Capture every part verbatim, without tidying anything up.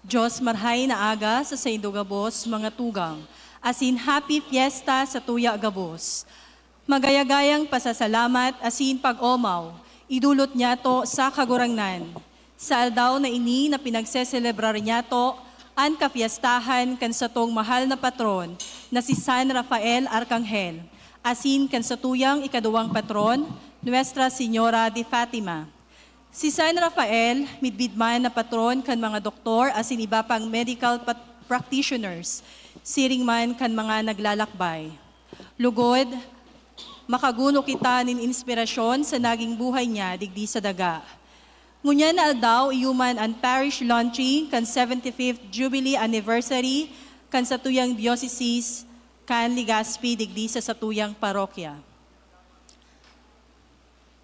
Dios, marhay na aga sa saindo gabos, mga tugang, asin Happy Fiesta sa tuya gabos. Magayagayang pasasalamat asin pag-omaw idulot niyato sa Kagurangnan. Sa aldaw na ini na pinagseselebrar niyato an kafiestahan kan satong mahal na patron na si San Rafael Arcangel, asin kan satuyang ikaduwang patron, Nuestra Señora de Fatima. Si San Rafael, midbid man na patron kan mga doktor asin iba pang medical pat-, practitioners, siring man kan mga naglalakbay. Lugod, makaguno kita nin inspirasyon sa naging buhay niya digdi sa daga. Ngunyan na aldaw, iyo man an parish launching kan seventy-fifth Jubilee Anniversary kan satuyang diocese kan Legazpi digdi sa satuyang parokya.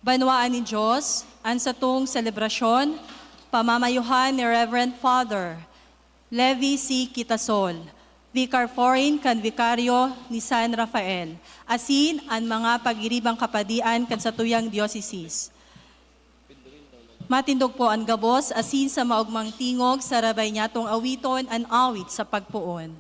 Banwaan nin Dios, an satong selebrasyon, pamamayohan ni Reverend Father Levi C. Quitasol, Vicar Foreign kan Vikaryo ni San Rafael, asin an mga pagiribang kapadian kan satuyang diocese. Matindog po an gabos asin sa maogmang tingog, sarabay niyatong awiton an awit sa pagpoon.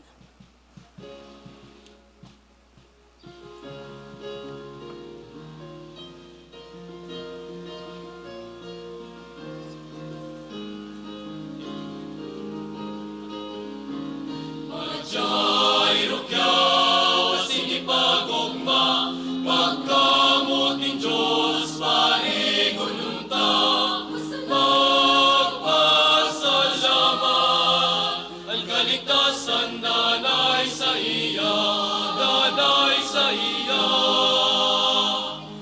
Majairo kyaw asin ipagogma, pagkamot nin Dios parigonon ta. Magpasalamat, an kaligtasan danay saiya, danay saiya.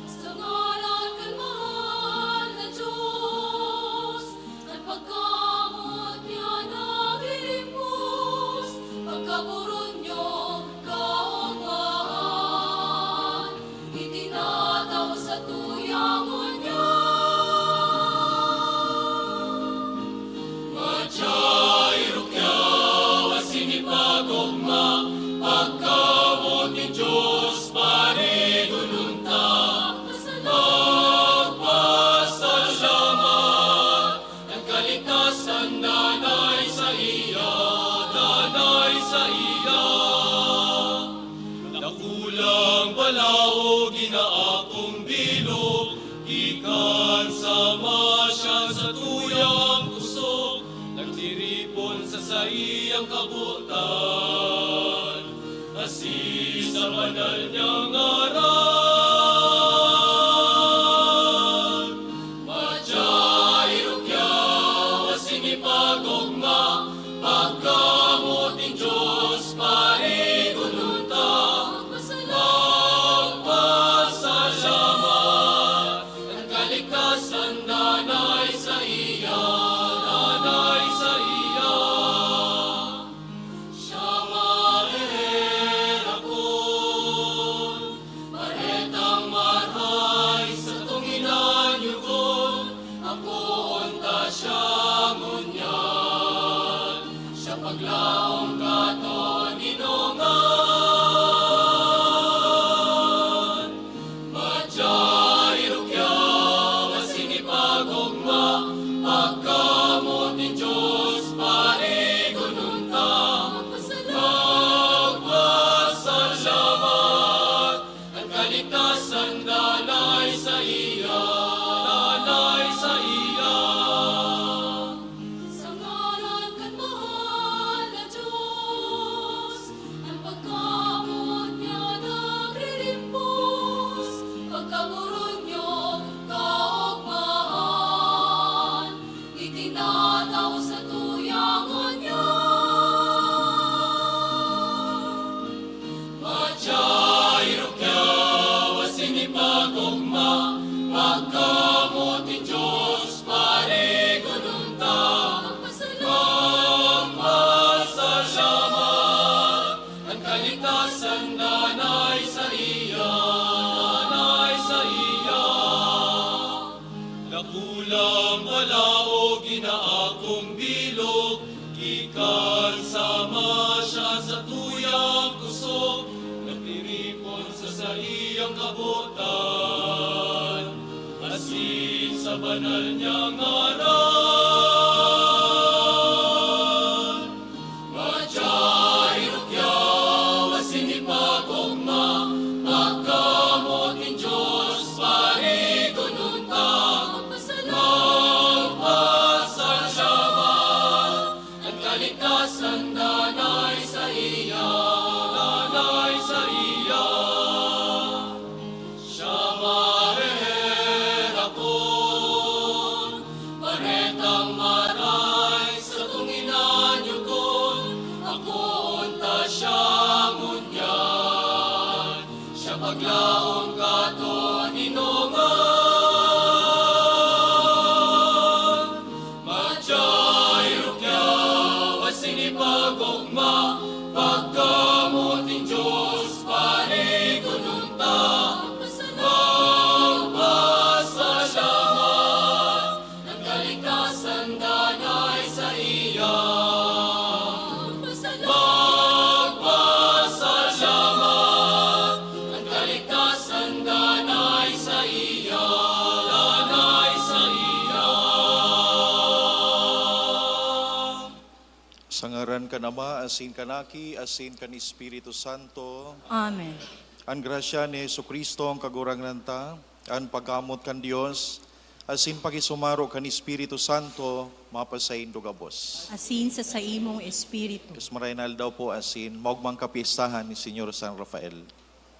Sa ngaran kan mahal na Dios, an pagkamot niya nagririmpos, pagkaboron niyo kaogmahan, itinataw sa tuyang ngunyan. Majairo kyaw asin ipagogma, pagkamot nin Dios parigonon ta. Magpasalamat, an kaligtasan danay saiya, danay saiya. Dakulang balaog ginaakong bilog, gikan sa masya sa tuyang kusog, nagtiripon sa saiyang kabotan, asin sa banal niyang ngaran. Majairo kyaw asin ipagogma, pagkamot nin Dios parigonon ta. Magpasalamat, an kaligtasan danay saiya, danay saiya. Siya maheherakon, baretang marhay satong inanyugon, akoon ta siya ngunyan, siya paglaom katoninongan. Majairo kyaw asin ipagogma, pagkamot nin Dios parigonon ta. Magpasalamat, an kaligtasan danay saiya, danay saiya. Sa ngaran kan mahal na Dios, an pagkamot niya nagririmpos, pagkaboron niyo kaogmahan, itinataw sa tuyang ngunyan. Majairo kyaw asin ipagogma, pagkamot nin Dios parigonon ta. Magpasalamat, an kaligtasan danay saiya, danay saiya. Dakulang balaog ginaakong bilog, gikan sa masya sa tuyang kusog, nagtiripon sa saiyang kabotan, asin sa banal niyang ngaran. Kalikasan danay saiya, danay saiya. Siya maheherakon, baretang maray satong inanyukon, akoon ta siya ngunyan. Siya paglaom katon inongan. Madyay rukyaw asin ipag-ogma, pagkamoting Dios, parigonon ta, magpasalamat. An kalikasan danay saiya. Magpasalamat. An kalikasan danay saiya. Danay saiya. Sa ngaran kan Ama, asin kan Aki, asin kan Espiritu Santo. Amen. An grasya ni Jesu-Cristo, an Kagurangnan ta, an pagkamoot kan Dios, asin pakisumaro kan Espiritu Santo, mapasaindo gabos. Asin sa saimong espiritu. Kas maray na aldaw po, asin maogmang kapyestahan ni Señor San Rafael.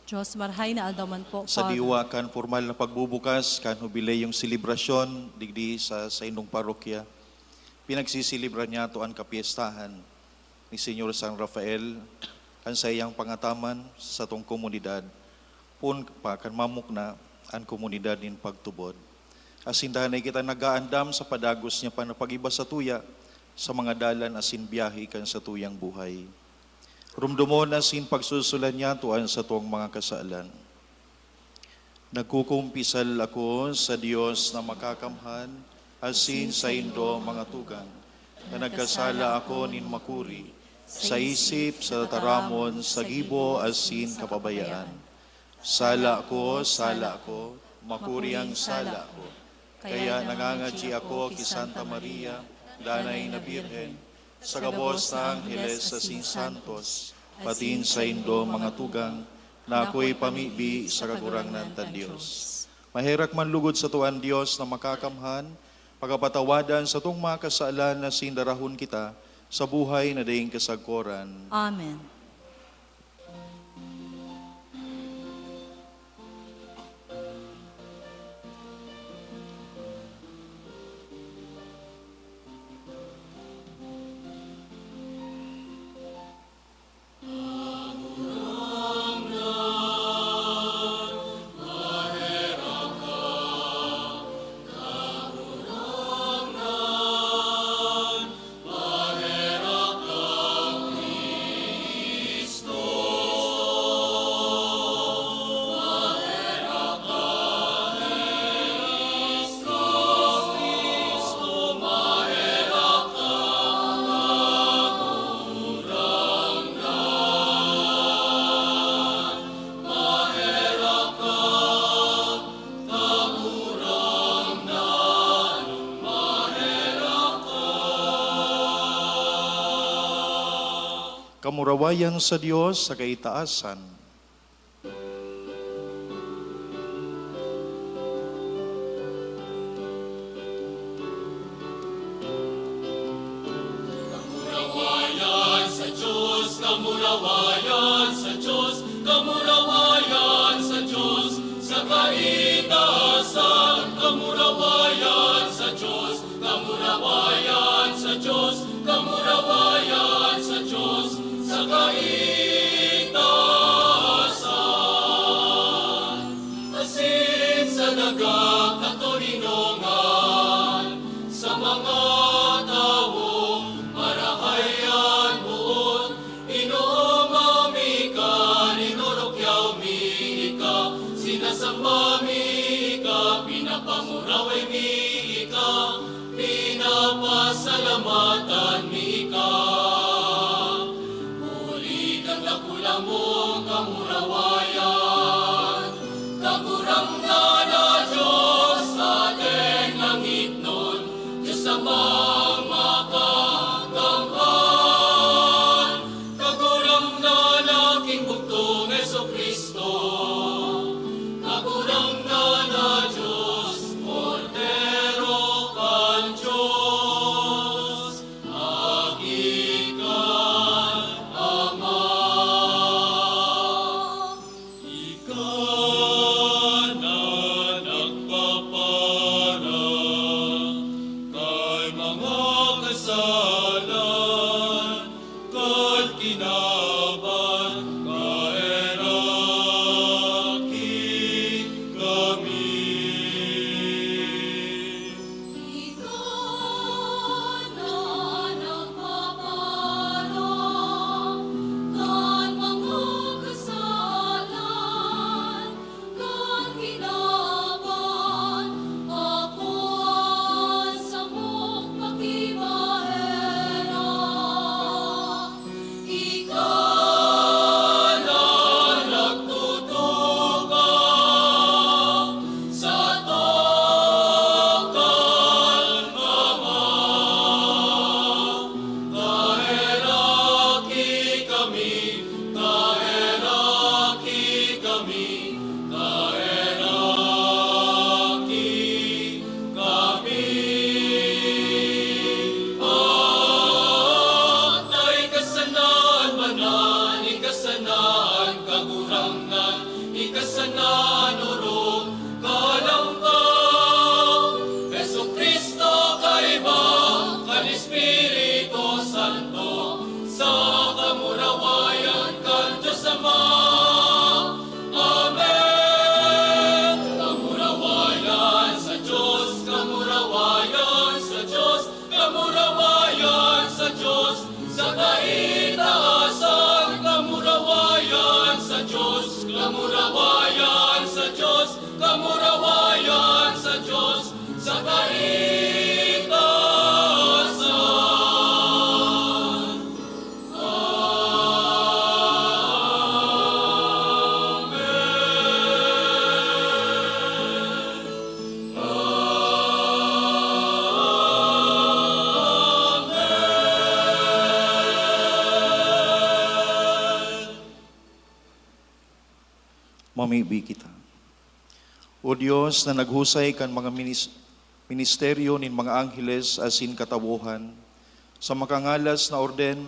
Dios, marhay na aldaw man po, Sa Father. Diwa kan formal na pagbubukas kan hubileyong selebrasyon digdi sa saindong parokya, pinagsiselebra niyato an kapyestahan ni Señor San Rafael, an saiyang pangataman sa satong komunidad, poon pa kan mamukna an komunidad nin pagtubod. Asin danay kita nag-aandam sa padagos niya pa na pag-iba satuya sa mga dalan asin biyahe kan satuyang buhay. Rumdomon asin pagsusulan niyato an satong mga kasalan. Nagkukumpisal ako sa Dios na makakamhan asin saindo, mga tugang, na nagkasala ako nin makuri, sa isip, sa tataramon, sa gibo, asin kapabayaan. Sala ko, sala ko, makuri an sala ko. Kaya nangangadyi ako ki Santa Maria, danay na Birhen, sa gabos na angheles asin santos, patin saindo, mga tugang, na akoy pamibi sa Kagurangnan tang Dios. Maherak man lugod sato an Dios na makakamhan, pagapatawadan satong mga kasalan asin darahon kita sa buhay na daing kasagkoran. Amen. Kamurawayan sa Dios sa kaitaasan. Kamurawayan sa Dios, kamurawayan sa Dios, kamurawayan sa Dios, sa kaitaasan, kamurawayan sa Dios, kamurawayan sa Dios, kamurawayan sa Dios, sa kaitaasan. Asin sa daga katoninongan, sa mga tawo marahay an boot, inoong mami ka Salan kan kinaban, kaheraki kami. Ika na nagpaparam kan mga kasalan, kan kinaban, ako an samong pakibaherak. Ika na nagtutukaw sa tawong kalma. Kaheraki kami, kaheraki kami, kaheraki kami. Patay ka sana an banal, ika sana an Kagurangnan, ika sana an orog kan Aldaw. Jesu-Cristo, kaiba kan Espiritu Santo, sa kamurawayan kan Dios Ama. Amen. Kamurawayan sa Dios, kamurawayan sa Dios, kamurawayan sa Dios, sa kaitaasan. Kamurawayan sa Dios, kamurawayan sa Dios, kamurawayan sa Dios, sa kaitaasan. Amen. Amen. Mamibi kita. O Dios na naghusay kan mga minis-, ministeryo nin mga angheles asin katawohan, sa makangalas na orden,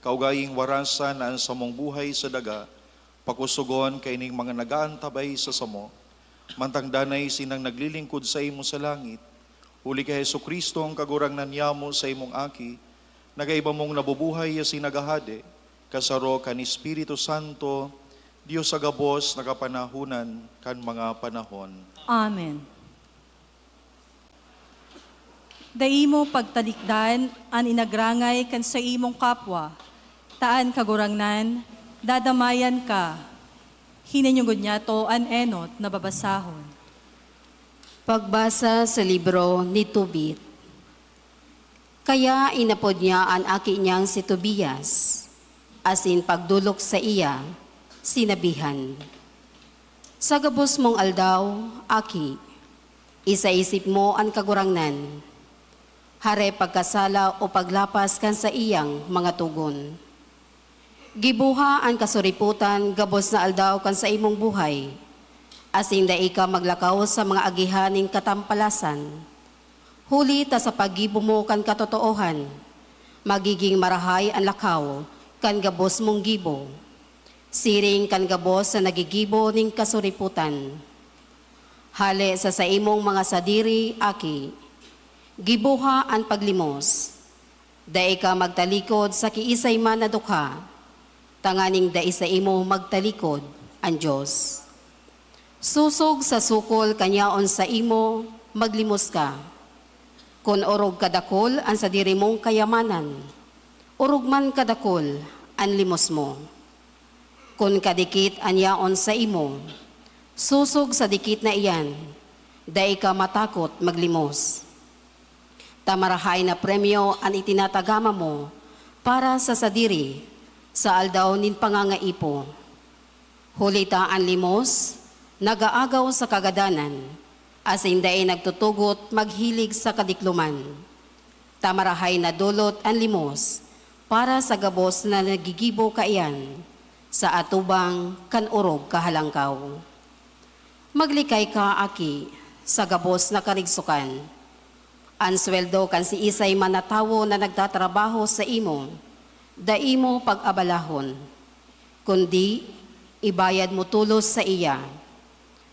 kaugaying warasan na an samong buhay sa daga, pakosogon kaining mga nag-aantabay sa samo, mantang danay sinang naglilingkod saimo sa langit, huli ki Jesu-Cristo, an Kagurangnan niyamo, saimong Aki, na kaiba mong nabubuhay asin naghahade, kasaro kan Espiritu Santo, Dios sa gabos na kapanahonan kan mga panahon. Amen. Dai mo pagtalikdan an inagrangay kan saimong kapwa, ta an Kagurangnan dadamayan ka. Hinanyugod niyato an enot na babasahon. Pagbasa sa libro ni Tobit. Kaya inapod niya an aki niyang si Tobias, asin pagdolok saiya, sinabihan, "Sa gabos mong aldaw, aki, isaisip mo an Kagurangnan, hare pagkasala o paglapas kan saiyang mga togon. Giboha an kasuripotan gabos na aldaw kan saimong buhay, asin dai ka maglakaw sa mga agihan nin katampalasan. Huli ta sa paggibo mo kan katotoohan, magiging marahay an lakaw kan gabos mong gibo, siring kan gabos na naggigibo nin kasuripotan. Hale sa saimong mga sadiri, aki, giboha an paglimos. Dai ka magtalikod sa kiisay man na dukha, tanganing dai saimo magtalikod an Dios. Sosog sa sukol kan yaon saimo, maglimos ka. Kun orog kadakul an sadiri mong kayamanan, orog man kadakul an limos mo. Kun kadikit an yaon saimo, sosog sa dikit na iyan, dai ka matakot maglimos. Ta marahay na premyo an itinatagama mo para sa sadiri sa aldaw nin pangangaipo. Huli ta an limos nag-aagaw sa kagadanan, asin dai nagtutugot maghilig sa kadikloman. Ta marahay na dolot an limos para sa gabos na naggigibo kaiyan sa atubang kan orog kahalangkaw. Maglikay ka, aki, sa gabos na karigsokan. An sweldo kan siisay man na tawo na nagtatrabaho saimo, dai mo pag-abalahon, kundi ibayad mo tolos saiya,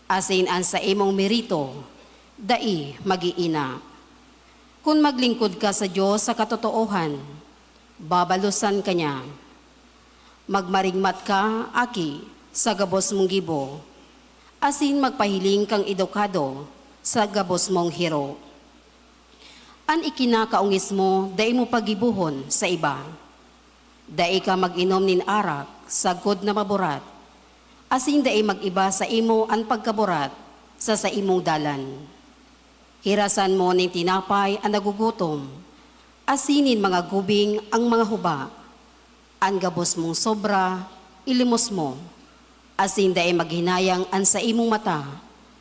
asin an saimong merito dai mag-iina. Kun maglingkod ka sa Dios sa katotoohan, babalosan ka niya. Magmarigmat ka, aki, sa gabos mong gibo, asin magpahiling kang edukado sa gabos mong hiro. An ikinakaongis mo, dai mo pagibohon sa iba. Dai ka mag-inom nin arak sagkod na maburat, asin dai mag-iba saimo an pagkaburat sa saimong dalan. Hirasan mo nin tinapay an nagugutom, asin nin mga gubing ang mga huba. An gabos mong sobra, ilimos mo, asin dai maghinayang an saimong mata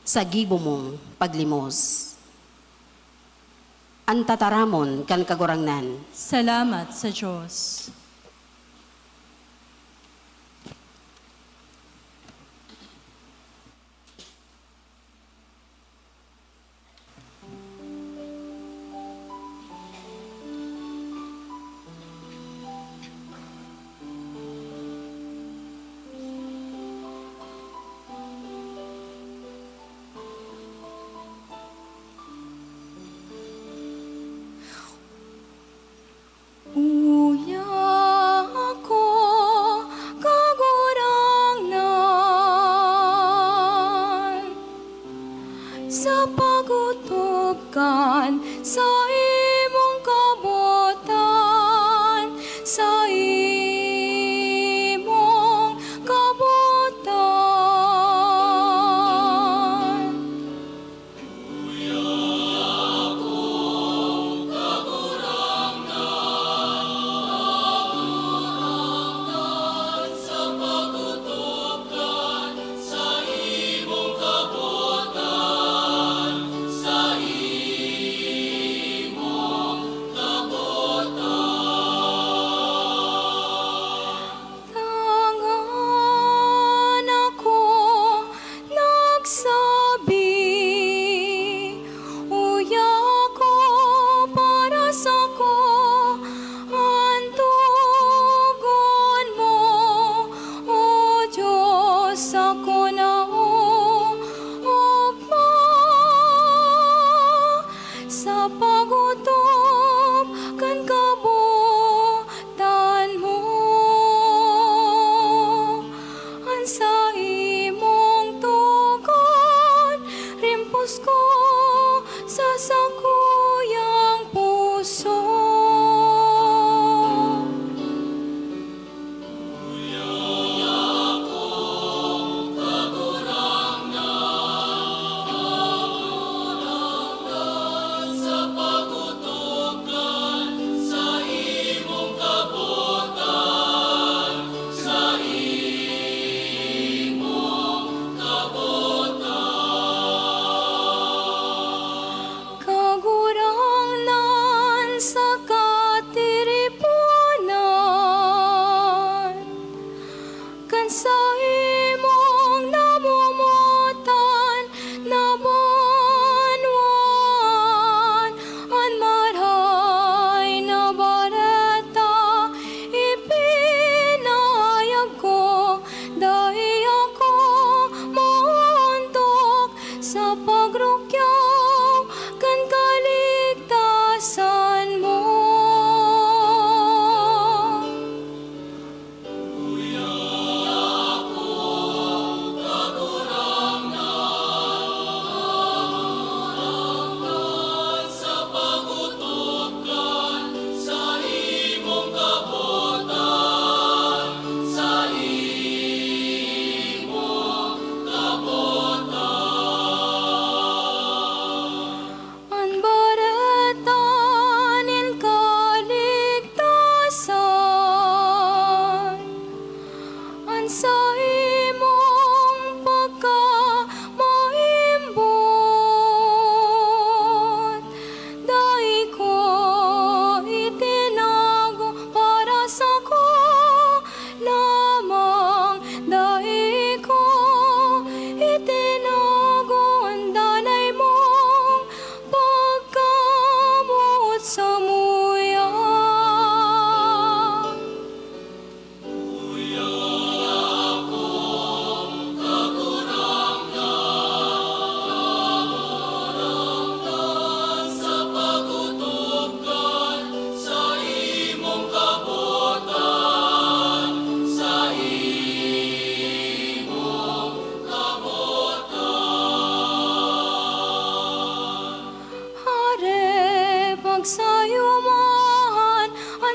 sa gibo mong paglimos. An tataramon kan Kagurangnan. Salamat sa Dios. Uya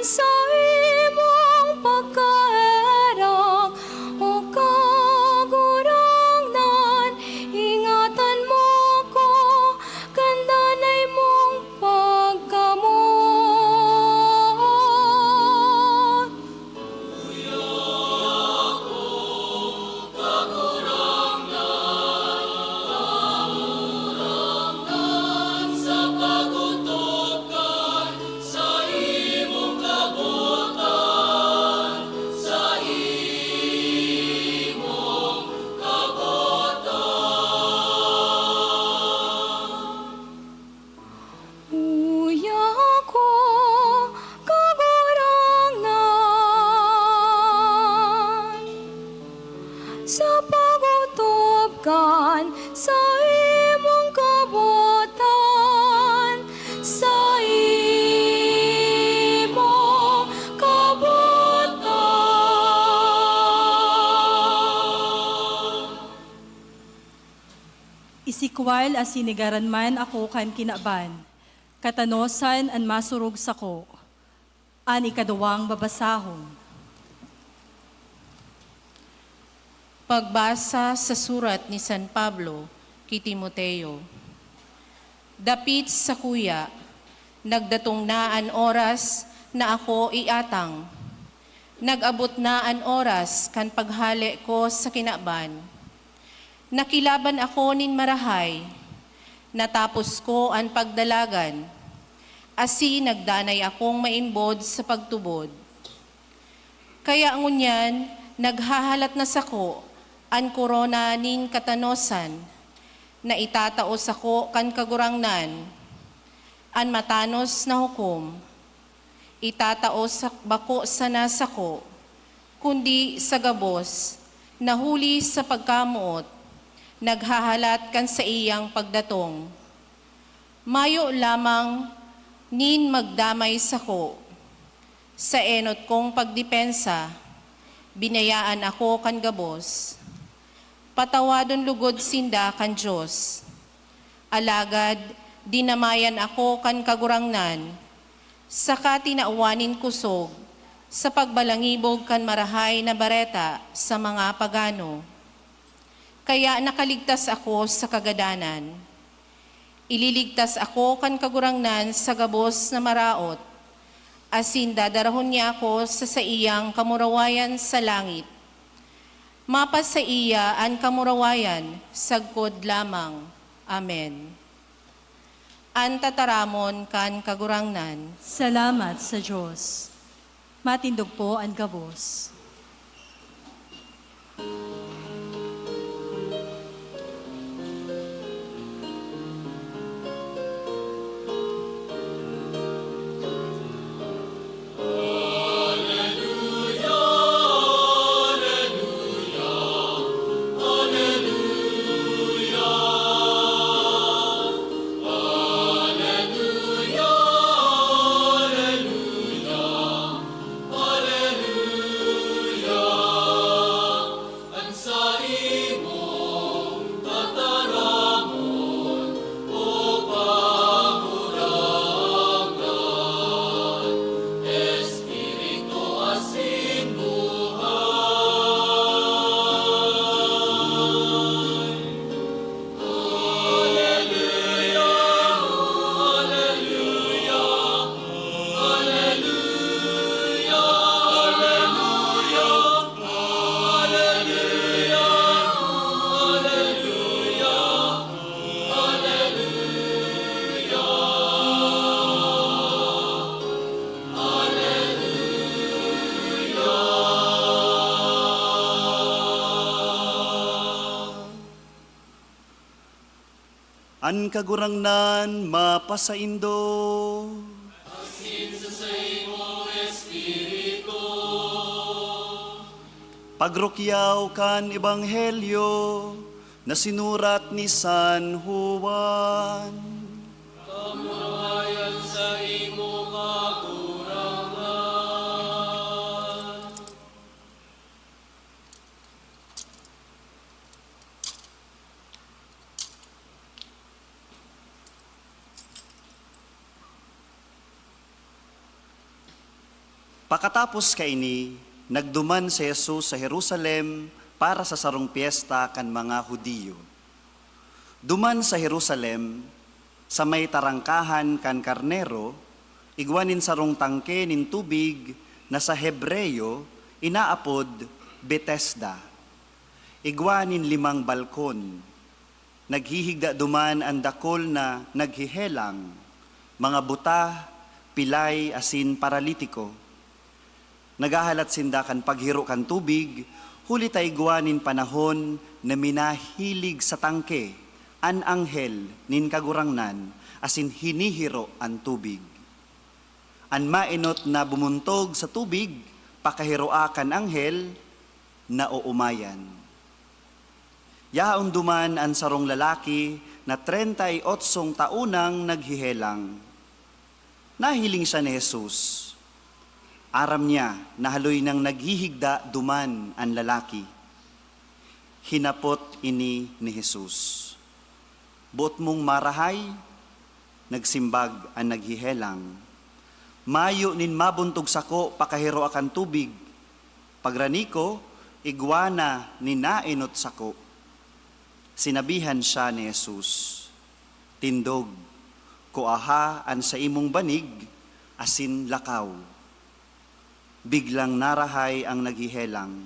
Sa imong pagkaherak, O Kagurangnan, ingatan mo ko kan danay mong pagkamoot. Uya ko, Kagurangnan, sa pag-otob kan saimong kabotan, saimong kabotan. Isikwal asin negaran man ako kan kinaban, katanosan an masurog sako. An ikaduwang babasahon. Pagbasa sa surat ni San Pablo ki Timoteo. Dapit sakuya, nagdatong na an oras na ako iatang. Nag-abot na an oras kan paghale ko sa kinaban. Nakilaban ako nin marahay, natapos ko an pagdalagan, asin nagdanay akong maimbod sa pagtubod. Kaya ngunyan, naghahalat na sako an korona nin katanosan, na itatao sako kan Kagurangnan, an matanos na hukom. Itatao sa, bako sana sako, kundi sa gabos, na huli sa pagkamoot, naghahalat kan saiyang pagdatong. Mayo lamang nin magdamay sako. Sa enot kong pagdepensa, binayaan ako kan gabos. Patawadon logod sinda kan Dios. Alagad dinamayan ako kan Kagurangnan, saka tinawan nin kosog sa pagbalangibog kan Marahay na Bareta sa mga pagano. Kaya nakaligtas ako sa kagadanan. Ililigtas ako kan Kagurangnan sa gabos na maraot, asin dadarahon niya ako sa saiyang kamurawayan sa langit. Mapasaiya an kamurawayan sagkod lamang. Amen. An tataramon kan Kagurangnan. Salamat sa Dios. Matindog po an gabos. An Kagurangnan mapasaindo. Asin sa saimong espiritu. Pagrukyaw kan Ebanghelyo na sinurat ni San Juan. Kamurawayan sa imo, Kagurangnan. Pakatapos kaini, nagduman si Jesus sa Jerusalem para sa sarong pyesta kan mga Judio. Duman sa Jerusalem, sa may tarangkahan kan Karnero, igwa nin sarong tangke nin tubig na sa Hebreo inaapod Betesda. Igwa nin limang balkon. Naghihigda duman an dakul na naghehelang, mga buta, pilay, asin paralitiko. Naghahalat sinda kan paghiro kan tubig, huli ta igwa nin panahon na minahilig sa tangke an anghel nin Kagurangnan asin hinihiro an tubig. An maenot na bumuntog sa tubig pakahiroa kan anghel, naoomayan. Yaon duman an sarong lalaki na treinta y otsong taon nang naghehelang. Nahiling siya ni Jesus. Aram niya na haloy nang naghihigda duman an lalaki. Hinapot ini ni Jesus, "Boot mong marahay?" Nagsimbag an naghehelang, "Mayo nin mabuntog sako pakahiroa kan tubig. Pagrani ko, igwa na nin naenot sako." Sinabihan siya ni Jesus, "Tindog, kuaha an saimong banig asin lakaw." Biglang narahay ang naghehelang.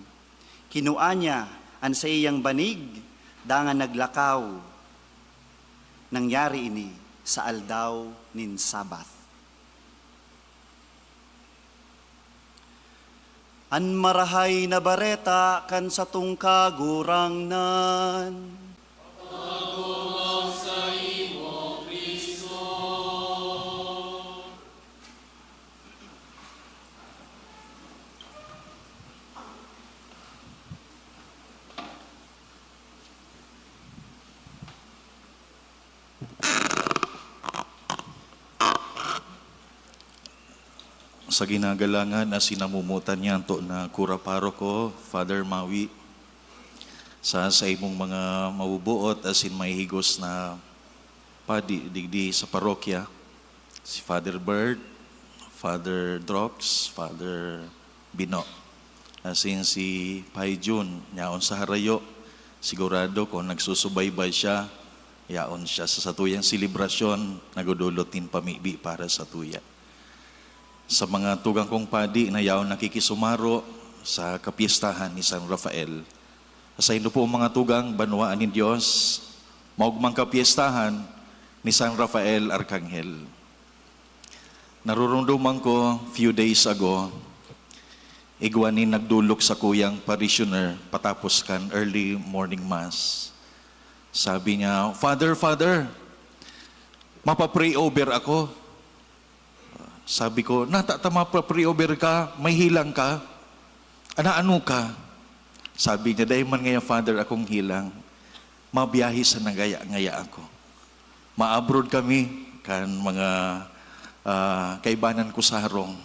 Kinua niya an saiyang banig dangan naglakaw. Nangyari ini sa aldaw nin Sabbath. An Marahay na Bareta kan satong Kagurangnan. Sa ginagalangan na sinamumotan niya anto na Kura Paroko, Father Mawi, sa saimong mga mabubuot asin mahihigos na padi digdi sa parokya, si Father Bird, Father Drox, Father Bino, asin si Pai Jun, yaon sa harayo. Sigurado, kun nagsusubaybay siya, yaon siya sa satuyang selebrasyon, nagdodolot nin pamibi para satuya. Sa mga tugang kong padi na yaon nakikisumaro sa kapyestahan ni San Rafael, sa saindo pong mga tugang, banwaan nin Dios, maogmang kapyestahan ni San Rafael Arkanghel. Naroromdoman ko, few days ago, igwa nin nagdolok sakuyang parishioner patapos kan early morning mass. Sabi niya, "Father, Father, mapa-pray over ako." Sabi ko, "Nata ta mapa-pray over ka? May helang ka? Ano-ano ka?" Sabi niya, "Dai man ngaya, Father, akong helang. Mabiyahe sana ngaya, ngaya ako. Ma-abroad kami kan mga, ah, kaibanan ko sa harong.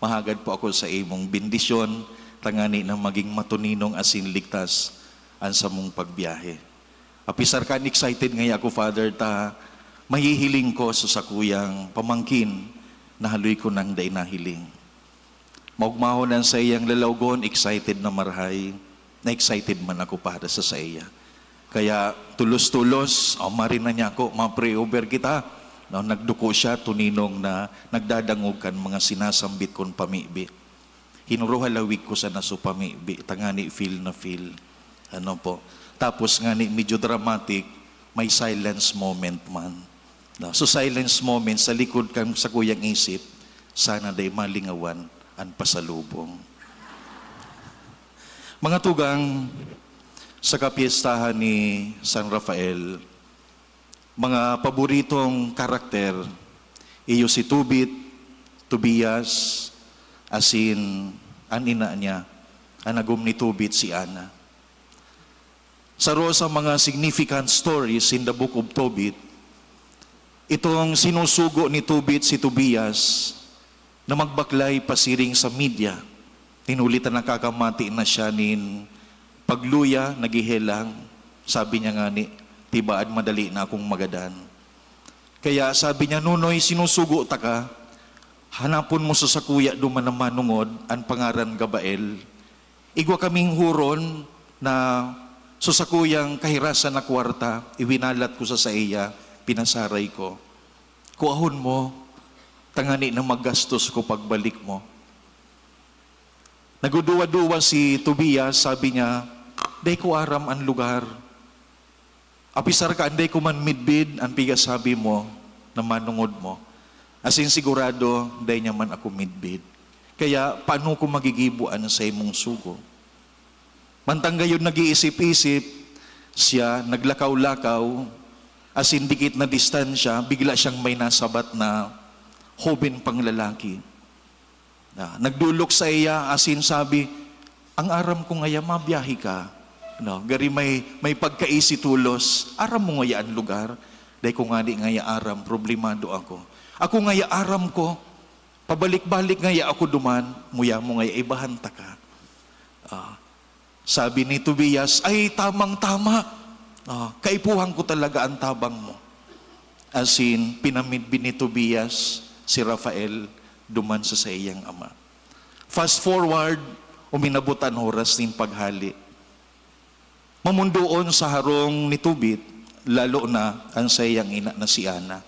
Mahagad po ako sa imong bendisyon, tangani na maging matuninong asin ligtas an samong pagbiyahe. Apisar kan excited ngaya ako, Father, ta mahihiling ko sa sakuyang pamangkin na haloy ko nang dai nahiling." Maogmahon an saiyang lalawgon, excited na marahay, na excited man ako para sa saiya. Kaya tolos-tolos, "O, maray na niya ako, ma-pray over kita." No, nagduko siya, tuninong na nagdadangog kan mga sinasambit kong pamibi. Hinuruhalawig ko sana so pamibi, tangani feel na feel. Ano po? Tapos ngani medyo dramatic, may silence moment man. No? So silence moment sa likod kan sakuyang isip, sana dai malingawan an pasalubong. Mga tugang, sa kapyestahan ni San Rafael, mga paboritong karakter, iyo si Tubit, Tobias, asin an ina niya, an agom ni Tubit, si Ana. Saro sa mga significant stories in the Book of Tobit, itong sinusugo ni Tobit si Tobias na magbaklay pasiring sa media. Nin huli ta nakakamati na siya nin pagluya, naghehelang. Sabi niya ngani, "Tibaad madali na akong magadan." Kaya sabi niya, "Nonoy, sinusugo taka, Hanapon mo sa sakuya duman na manongod, an pangaran Gabael. Igwa kaming huron na sa sakuyang kahirasan na kwarta, iwinalat ko sa saiya, pinasaray ko. Kuahon mo, tangani na maggastos ko pagbalik mo. Nagduduwa-duwa si Tobias, sabi niya, "Dai ko aram an lugar. Apisar ka, anday ko man midbid an pigasabi mo na manongod mo. Asin sigurado, dai niya man ako midbid. Kaya paano ko magigibo an saimong sugo?" Mantang gayon nag-iisip-isip siya, naglakaw-lakaw, asin dikit na distansya, bigla siyang may nasabat na hoben pang lalaki. Na nagdolok saiya asin sabi, "Ang aram ko ngaya mabiyahe ka, no? Gari may, may pagkaisi tolos. Aram mo ngaya an lugar?" "Dai ko ngani ngaya aram, problemado ako." "Ako ngaya aram ko, pabalik-balik ngaya ako duman, muya mo ngaya ibahan taka." Ah, sabi ni Tobias, "Ay, tamang-tama. Ah, kaipuhan ko talaga an tabang mo." Asin, pinamidbid ni Tobias si Rafael duman sa saiyang ama. Fast forward, uminabot an oras nin paghali. Mamundoon sa harong ni Tobit, lalo na an saiyang ina na si Ana.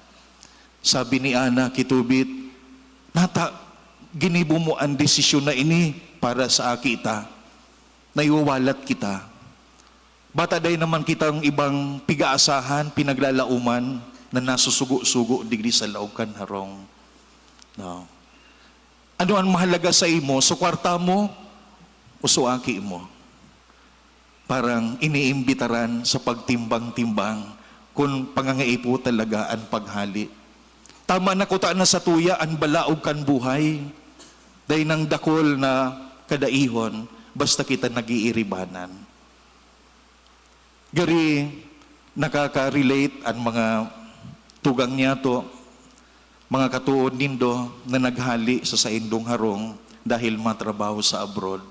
Sabi ni Ana ki Tobit, "Nata, ginibo mo an desisyon na ini para sa aki ta. Naiwawalat kita. Bata dai naman kitang ibang pig-aasahan, pinaglalaoman na nasusugo-sugo digdi sa laog kan harong." No. "Ano an mahalaga sa imo, sa kwarta mo o sa aki mo?" Parang iniimbitaran sa pagtimbang-timbang kun pangangaipo talaga an paghali. Tama na kuta na satuya an balaog kan buhay. Dai nang dakul na kadaihon, basta kita nag-iiribanan. Gari, nakaka-relate an mga tugang niyato, mga katood nindo na naghali sa saindong harong dahil matrabaho sa abroad.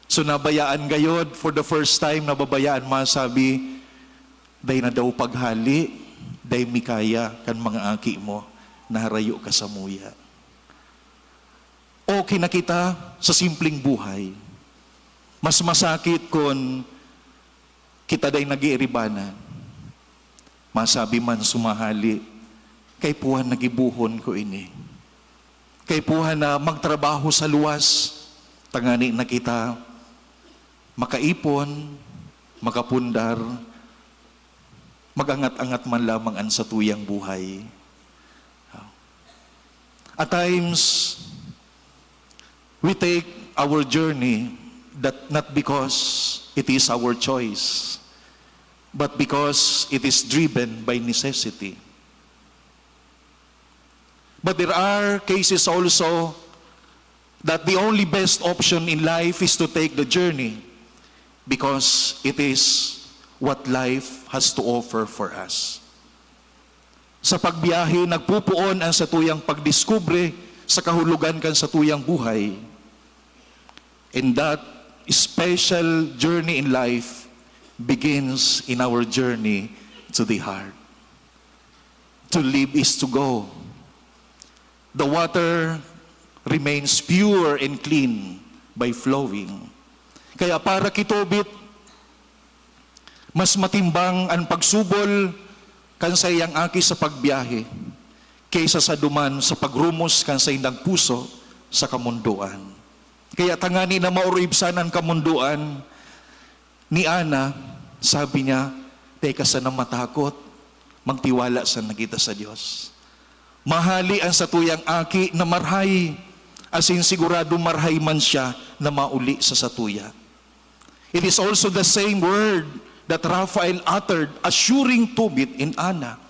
So, nabayaan gayod, for the first time, nababayaan masabi, "Dai na daw paghali, dai mi kaya kan mga aki mo, naharayo ka samuya." Okay na kita sa simpleng buhay. Mas masakit kun kita dai nag-iiribanan. Masabi man sumahali, "Kaipuhan na gibohon ko ini. Kaipuhan na magtrabaho sa luwas, tangani na kita makaipon, makapundar, mag-angat-angat man lamang an satuyang buhay." At times, we take our journey that not because it is our choice, but because it is driven by necessity. But there are cases also that the only best option in life is to take the journey because it is what life has to offer for us. Sa pagbiyahe, nagpupuon ang satuyang pagdiskubre sa kahulogan kan satuyang buhay. And that special journey in life begins in our journey to the heart. To live is to go. The water remains pure and clean by flowing. Kaya para ki Tobit, mas matimbang an pagsubol kan saiyang aki sa pagbiyahe kaysa sa duman sa pagrumos kan saindang puso sa kamundoan. Kaya tangani na mauribsan an kamundoan ni Ana, sabi niya, "Teka sana matakot, magtiwala sana kita sa Diyos. Mahali an satuyang aki na marhay, asin sigurado marhay man siya na mauli sa satuya." It is also the same word that Raphael uttered, assuring Tobit and Ana,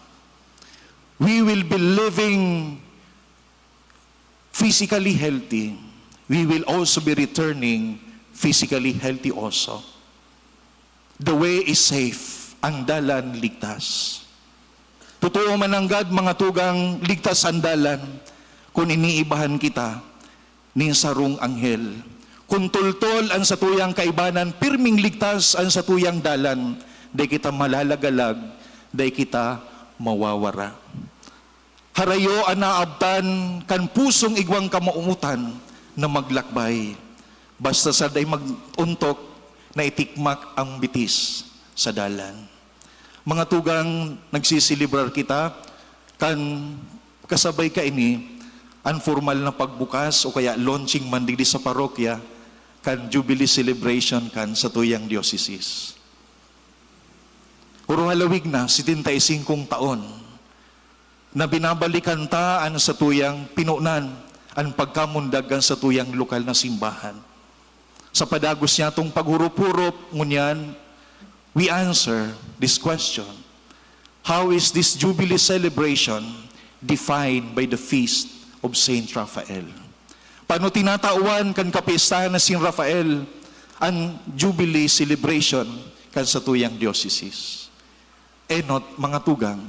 "We will be living physically healthy. We will also be returning physically healthy also." The way is safe. Ang dalan ligtas. Totoo man nanggad, mga tugang, ligtas an dalan kun iniibahan kita nin sarong anghel. Kun tultol an satuyang kaibanan, pirming ligtas an satuyang dalan, dai kita malalagalag, dai kita mawawara. Harayo an naabtan kan pusong igwang kamaumotan na maglakbay, basta sa dai mag-ontok na itikmak ang bitis sa dalan. Mga tugang, nagsiselebrar kita kan kasabay kaini an formal na pagbukas o kaya launching man digdi sa parokya kan Jubilee Celebration kan satuyang diocese. Puro halawig na, setenta y cinco taon na binabalikan ta an satuyang pinonan, an pagkamundag kan satuyang lokal na simbahan. Sa padagos niyatong paghurup-hurup, ngunyan, we answer this question: How is this Jubilee celebration defined by the feast of Saint Raphael? Paano tinatawan kan kapistahan na Saint Raphael an Jubilee celebration kan satuyang diocese? Enot, mga tugang,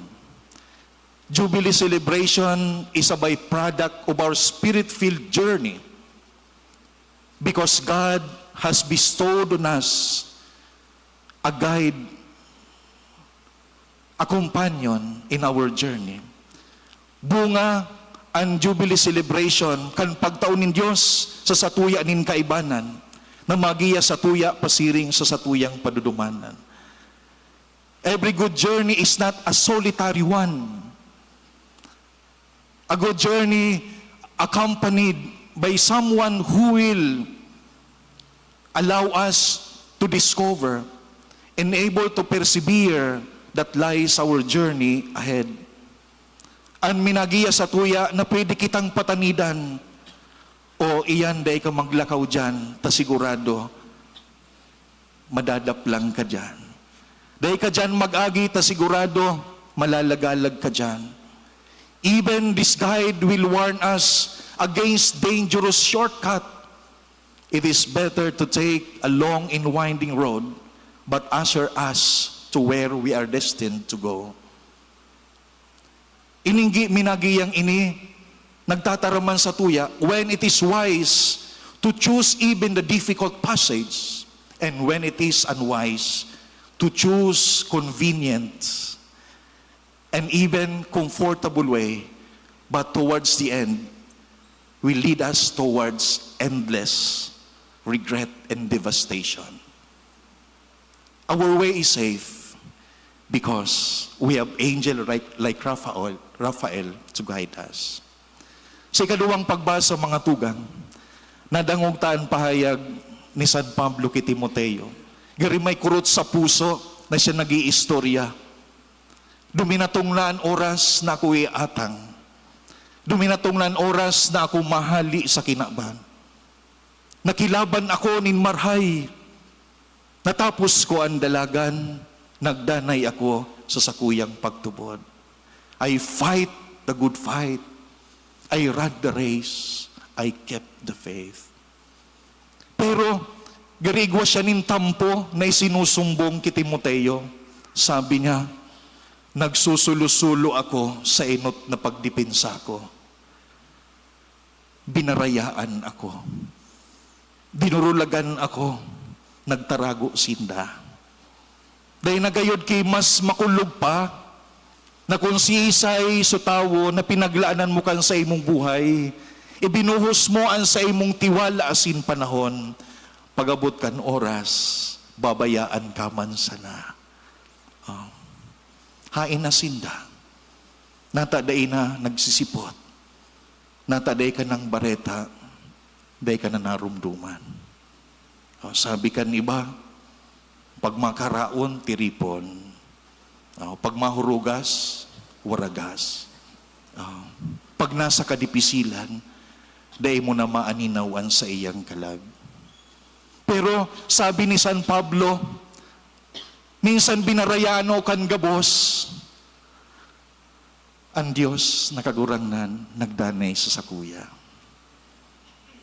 Jubilee celebration is a byproduct of our spirit-filled journey because God has bestowed on us a guide, a companion in our journey. Bunga an Jubilee celebration kan pagtao nin Dios sa satuya nin kaibanan na magiya satuya pasiring sa satuyang padudumanan. Every good journey is not a solitary one. A good journey accompanied by someone who will allow us to discover and able to persevere that lies our journey ahead. An minagiya satuya na pwede kitang patanidan, o iyan, dai ka maglakaw diyan, ta sigurado madadaplang ka diyan. Dai ka diyan mag-agi, ta sigurado malalagalag ka diyan. Even this guide will warn us against dangerous shortcut. It is better to take a long and winding road, but usher us to where we are destined to go. Ininggi minagiyang ini nagtataraman satuya when it is wise to choose even the difficult passage, and when it is unwise to choose convenient and even comfortable way, but towards the end, will lead us towards endless regret and devastation. Our way is safe because we have angel like, like Raphael, Raphael to guide us. Sa ikaduwang pagbasa, mga tugang, nadangog ta an pahayag ni San Pablo ki Timoteo. Gari may kurot sa puso na siya nag-iistorya. Duminatong na an oras na ako iatang. Duminatong na an oras na ako mahali sa kinaban. Nakilaban ako nin marhay. Natapos ko an dalagan, nagdanay ako sa sakuyang pagtubod. I fight the good fight. I ran the race. I kept the faith. Pero gari igwa siya nin tampo na isinusumbong ki Timoteo. Sabi niya, "Nagsusulo-sulo ako sa enot na pagdepensa ko. Binarayaan ako. Dinurulagan ako. Nagtarago sinda." Dai na gayod ki mas makulog pa na kun siisay sa tawo na pinaglaanan mo kan saimong buhay, ibinuhos mo an saimong tiwala asin panahon, pag-abot kan oras, babayaan ka man sana. Oh. Hain na sinda? Nata dai na nagsisipot? Nata dai ka nang bareta? Dai ka na narumduman? Oh, sabi kan iba, "Pag makaraon, tiripon. Oh, pag mahurugas, waragas. Oh, pag nasa kadipisilan, dai mo na maaninaw an saiyang kalag." Pero sabi ni San Pablo, minsan binarayano kan gabos, an Dios na Kagurangnan nagdanay sa sakuya.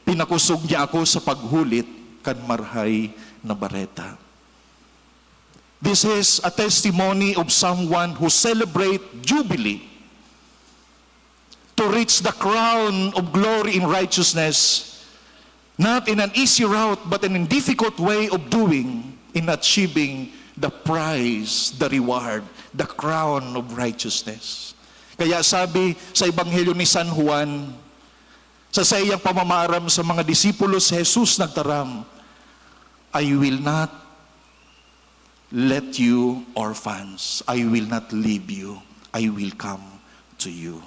Pinakosog niya ako sa paghulit kan marhay na bareta. This is a testimony of someone who celebrate Jubilee to reach the crown of glory in righteousness, not in an easy route, but in a difficult way of doing, in achieving the prize, the reward, the crown of righteousness. Kaya sabi sa Ebanghelyo ni San Juan, sa saiyang pamamaaram sa mga disipulos, si Jesus nagtaram, "I will not let you orphans. I will not leave you. I will come to you."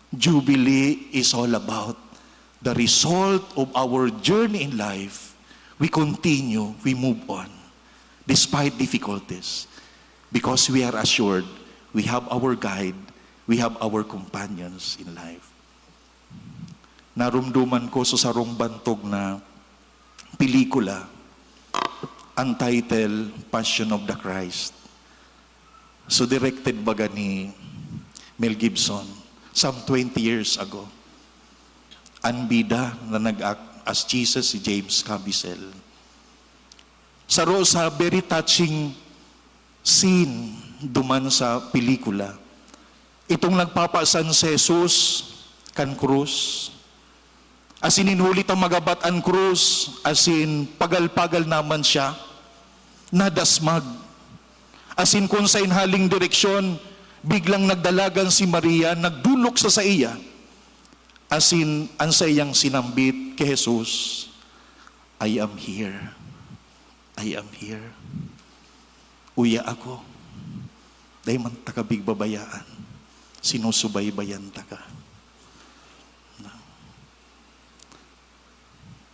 Jubilee is all about the result of our journey in life. We continue, we move on, despite difficulties, because we are assured we have our guide, we have our companions in life. Narumduman ko sa sarong bantog na pelikula, ang title, Passion of the Christ. So, directed baga ni Mel Gibson, some twenty years ago. Ang bida na nag-act as Jesus, si James Caviezel. Saro sa very touching scene duman sa pelikula. Itong nagpapasan si Jesus kan krus. Asin huli ta magabat an krus, asin pagal-pagal naman siya, nadasmag. Asin kun sa inhaling direksyon, biglang nagdalagan si Maria, nagdulok sa saiya. Asin an saiyang sinambit ki Jesus, "I am here. I am here. Uya ako. Dai man taka bigbabayaan. Sinusubaybayan taka."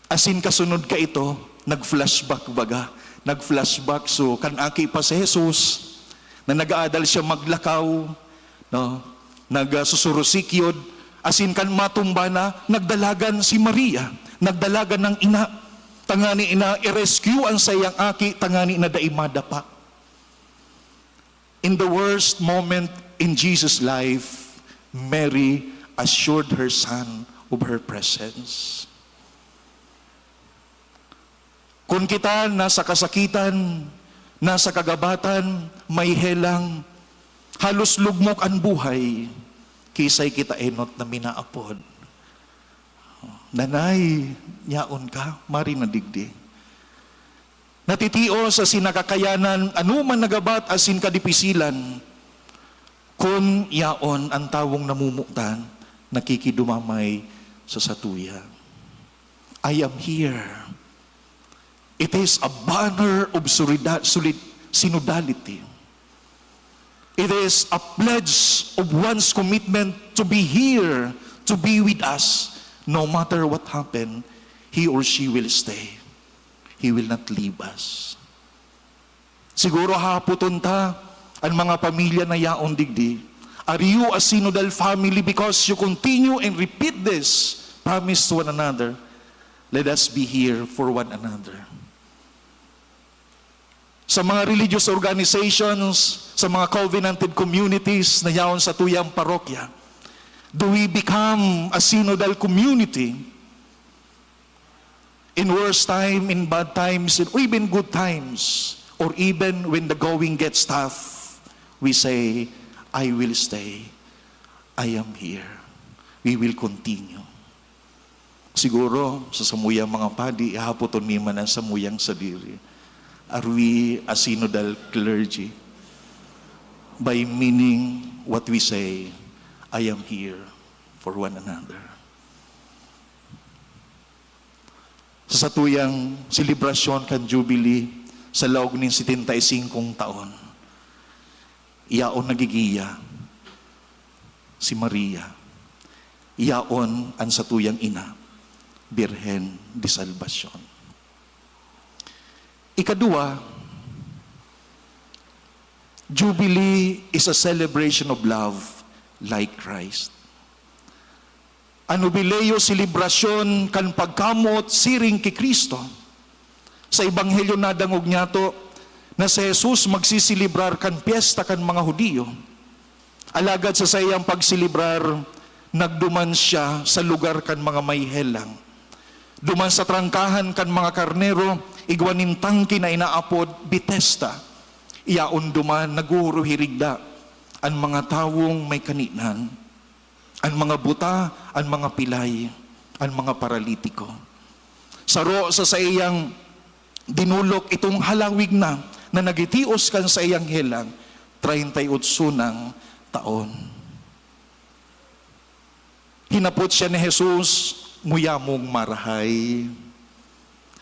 Asin kasunod kaito, nag-flashback baga. Nag-flashback. So, kan aki pa si Jesus, na nag-aadal siya maglakaw, no? Nagsusurusikyod, asin kan matumba na, nagdalagan si Maria, nagdalagan ng ina, tangani na i-rescue ang saiyang aki, tangani na dai madapa. In the worst moment in Jesus' life, Mary assured her son of her presence. Kun kita nasa kasakitan, nasa kagabatan, may helang, halos lugmok an buhay, kisay kita enot na minaapod. "Nanay, yaon ka, mari na digdi." Natitios asin nakakayanan anoman na gabat asin kadipisilan, kun yaon an tawong namumutan, nakikidumamay sa satuya. "I am here." It is a banner of solida-, solid-, synodality. It is a pledge of one's commitment to be here, to be with us, no matter what happen, he or she will stay. He will not leave us. Siguro hahapoton ta an mga pamilya na yaon digdi, "Are you a synodal family?" Because you continue and repeat this promise to one another, "Let us be here for one another." Sa mga religious organizations, sa mga covenanted communities na yaon sa tuyang parokya, do we become a synodal community? In worst time, in bad times, in even good times, or even when the going gets tough, we say, "I will stay. I am here." We will continue. Siguro, sa samuyang mga padi, ihapoton mi man an samuyang sadiri. Are we a synodal clergy? By meaning what we say, "I am here for one another." Sa satuyang selebrasyon kan Jubilee, sa laog nin setenta y singkong taon, yaon nagigiya si Maria. Yaon an satuyang ina, Birhen de Salvacion. Ikadua, Jubilee is a celebration of love like Christ. An Hubileo, selebrasyon kan pagkamoot siring ki Cristo. Sa Ebanghelyo, nadangog niyato na si Jesus magsiselebrar kan pyesta kan mga Judio. Alagad sa saiyang pagselebrar, nagduman siya sa lugar kan mga may helang. Duman sa trangkahan kan mga karnero, igwa nin tangke na inaapod Betesda. Yaon duman naghuhuruhirig da an mga tawong may kaninan, an mga buta, an mga pilay, an mga paralitiko. Saro sa saiyang dinulok itong halawig na, na nagitios kan saiyang helang, treinta y otso nang taon. Hinapot siya ni Jesus, "Muya mong marahay?"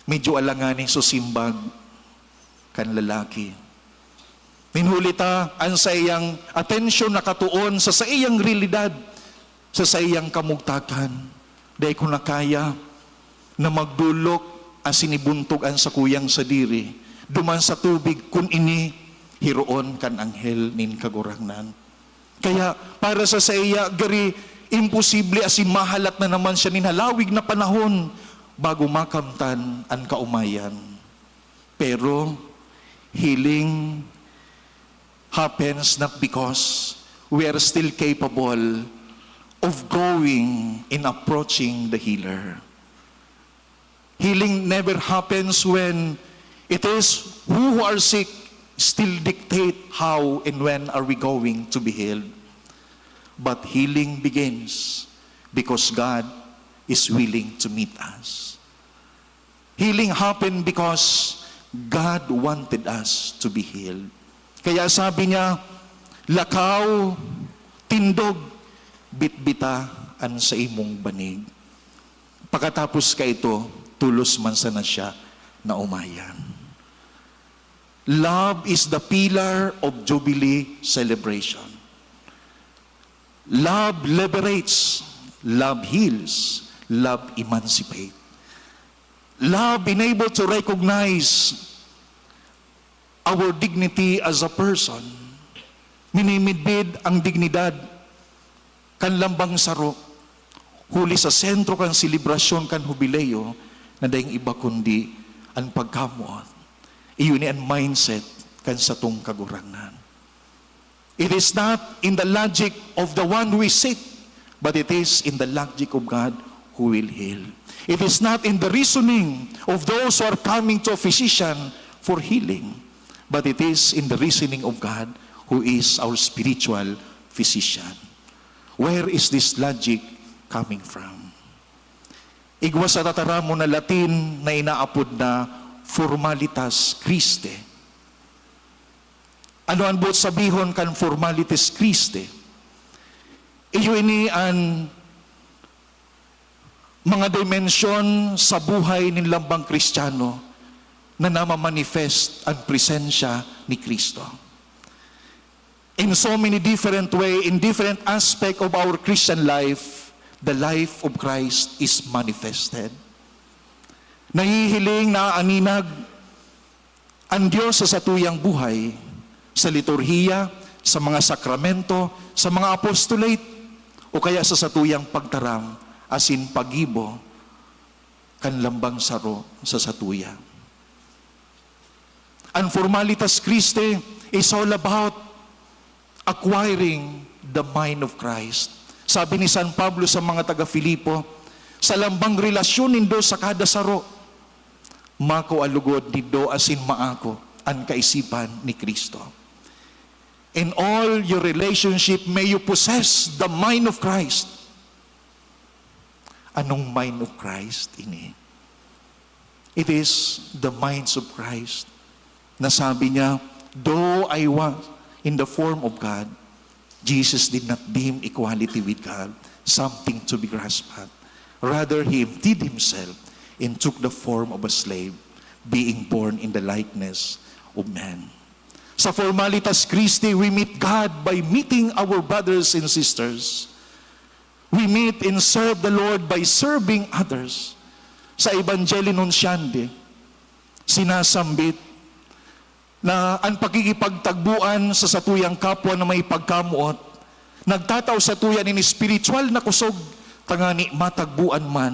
Medyo alanganing so simbag kan lalaki. Nin huli ta, an saiyang atensyon nakatuon sa saiyang realidad, sa saiyang kamugtakan. Dai ko na kaya na magdolok asin ibuntog an sakuyang sadiri duman sa tubig, kun ini hiroon kan anghel nin Kagurangnan. Kaya para sa saiya, gari imposible asin mahalat na naman siya nin halawig na panahon bago makamtan an kaomayan. Pero healing happens not because we are still capable of going and approaching the healer. Healing never happens when it is who, who are sick still dictate how and when are we going to be healed. But healing begins because God is willing to meet us. Healing happened because God wanted us to be healed. Kaya sabi niya, "Lakaw, tindog, bitbita an saimong banig." Pakatapos kaito, tolos man sana siya naomayan. Love is the pillar of Jubilee celebration. Love liberates, love heals, love emancipates. Love enable to recognize our dignity as a person. Minimidbid ang dignidad kan lambang saro, huli sa sentro kan selebrasyon kan Hubileo na daing iba kundi an pagkamoot. Iyo ni an mindset kan satong Kagurangnan. It is not in the logic of the one who is sick, but it is in the logic of God who will heal. It is not in the reasoning of those who are coming to a physician for healing, but it is in the reasoning of God who is our spiritual physician. Where is this logic coming from? Igwa sa tataramon na Latin na inaapod na formalitas Christi. Ano an boot sabihon kan formalitas Christi? Iyo ini an mga dimensyon sa buhay nin lambang Kristiyano na namamanifest an presensya ni Kristo. In so many different way, in different aspect of our Christian life, the life of Christ is manifested. Nahihiling, naaaninag an Dios sa satuyang buhay, sa liturhiya, sa mga sakramento, sa mga apostolate, o kaya sa satuyang pagtaram asin paggibo kan lambang saro sa satuya. An formalitas Christi is all about acquiring the mind of Christ. Sabi ni San Pablo sa mga taga Filipo, "Sa lambang relasyon nindo sa kada saro, makua logod nindo asin maako an kaisipan ni Cristo." In all your relationship, may you possess the mind of Christ. Anong mind of Christ ini? It is the minds of Christ. Na sabi niya, "Though I was in the form of God, Jesus did not deem equality with God something to be grasped at. Rather, he emptied himself and took the form of a slave, being born in the likeness of man." Sa formalitas Christi, we meet God by meeting our brothers and sisters. We meet and serve the Lord by serving others. Sa Evangelii Nuntiandi, sinasambit na an pakikipagtagboan sa satuyang kapwa na may pagkamoot nagtatao satuya nin espiritual na kusog, tangani matagboan man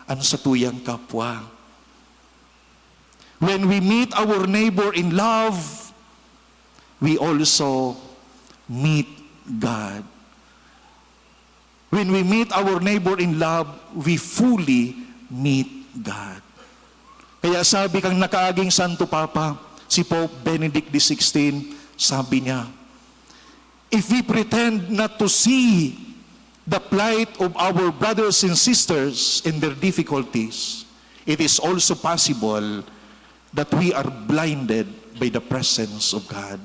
an satuyang kapwa. When we meet our neighbor in love, we also meet God. When we meet our neighbor in love, we fully meet God. Kaya sabi kan nakaaging Santo Papa, si Pope Benedict the sixteenth, sabi niya, "If we pretend not to see the plight of our brothers and sisters in their difficulties, it is also possible that we are blinded by the presence of God."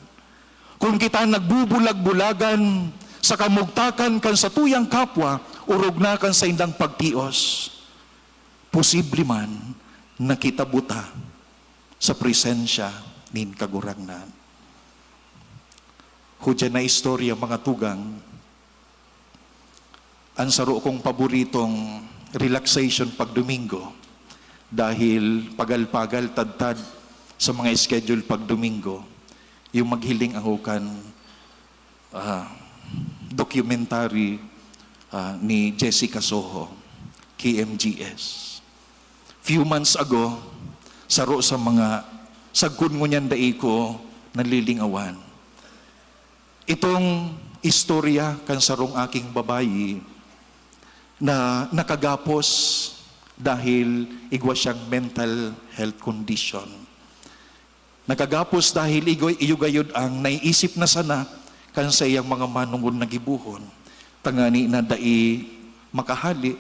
Kung kita nagbubulag-bulagan Sa kamugtakan kan satuyang kapwa, orog na kan saindang pagtios. Posible man na kita buta sa presensya nin Kagurangnan. Hudyang na istorya, mga tugang, an saro kong paboritong relaxation pag Domingo, dahil pagal-pagal tadtad sa mga schedule pag Domingo, yung maghiling ako kan, ah, documentary, ah, ni Jessica Soho, K M G S. Few months ago, saro sa mga sagkod ngunyan dai ko nalilingawan. Itong istorya kan sarong aking babayi na nakagapos dahil igwa siyang mental health condition. Nakagapos dahil igo-, iyo gayod ang naiisip na sana kan saiyang mga manongod na gibohon, tangani na dai makahale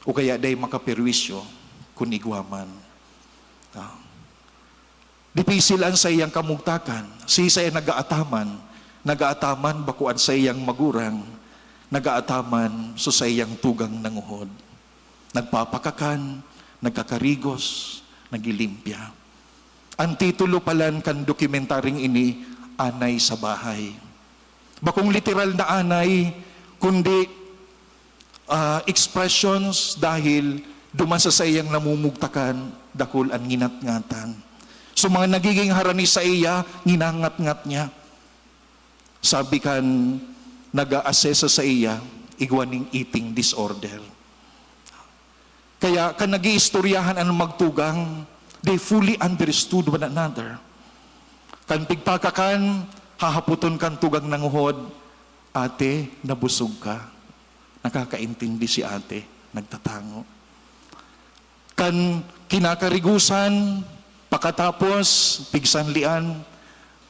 o kaya dai makaperwisyo kun igwa man. Ah. Dipisil an saiyang kamugtakan. Siisay an nagaataman? Nagaataman bako an saiyang magurang, nagaataman so saiyang tugang na nguhod. Nagpapakakan, nagkakarigos, naglilimpya. An titulo palan kan dokumentaryong ini, Anay sa Bahay. Bakong literal na anay, kundi, ah, expressions dahil duman sa saiyang namumugtakan, dakul an nginatngatan. So, mga nagiging harani saiya, nginangatngat niya. Sabi kan nag-a-assess sa saiya, igwa ning eating disorder. Kaya kan nag-iistoryahan an magtugang, they fully understood one another. Kan pigpakakan, hahapoton kan tugang na nguhod, "Ate, nabusog ka?" Nakakaintindi si ate, nagtatango. Kan kinakarigusan, pakatapos, pigsanlian,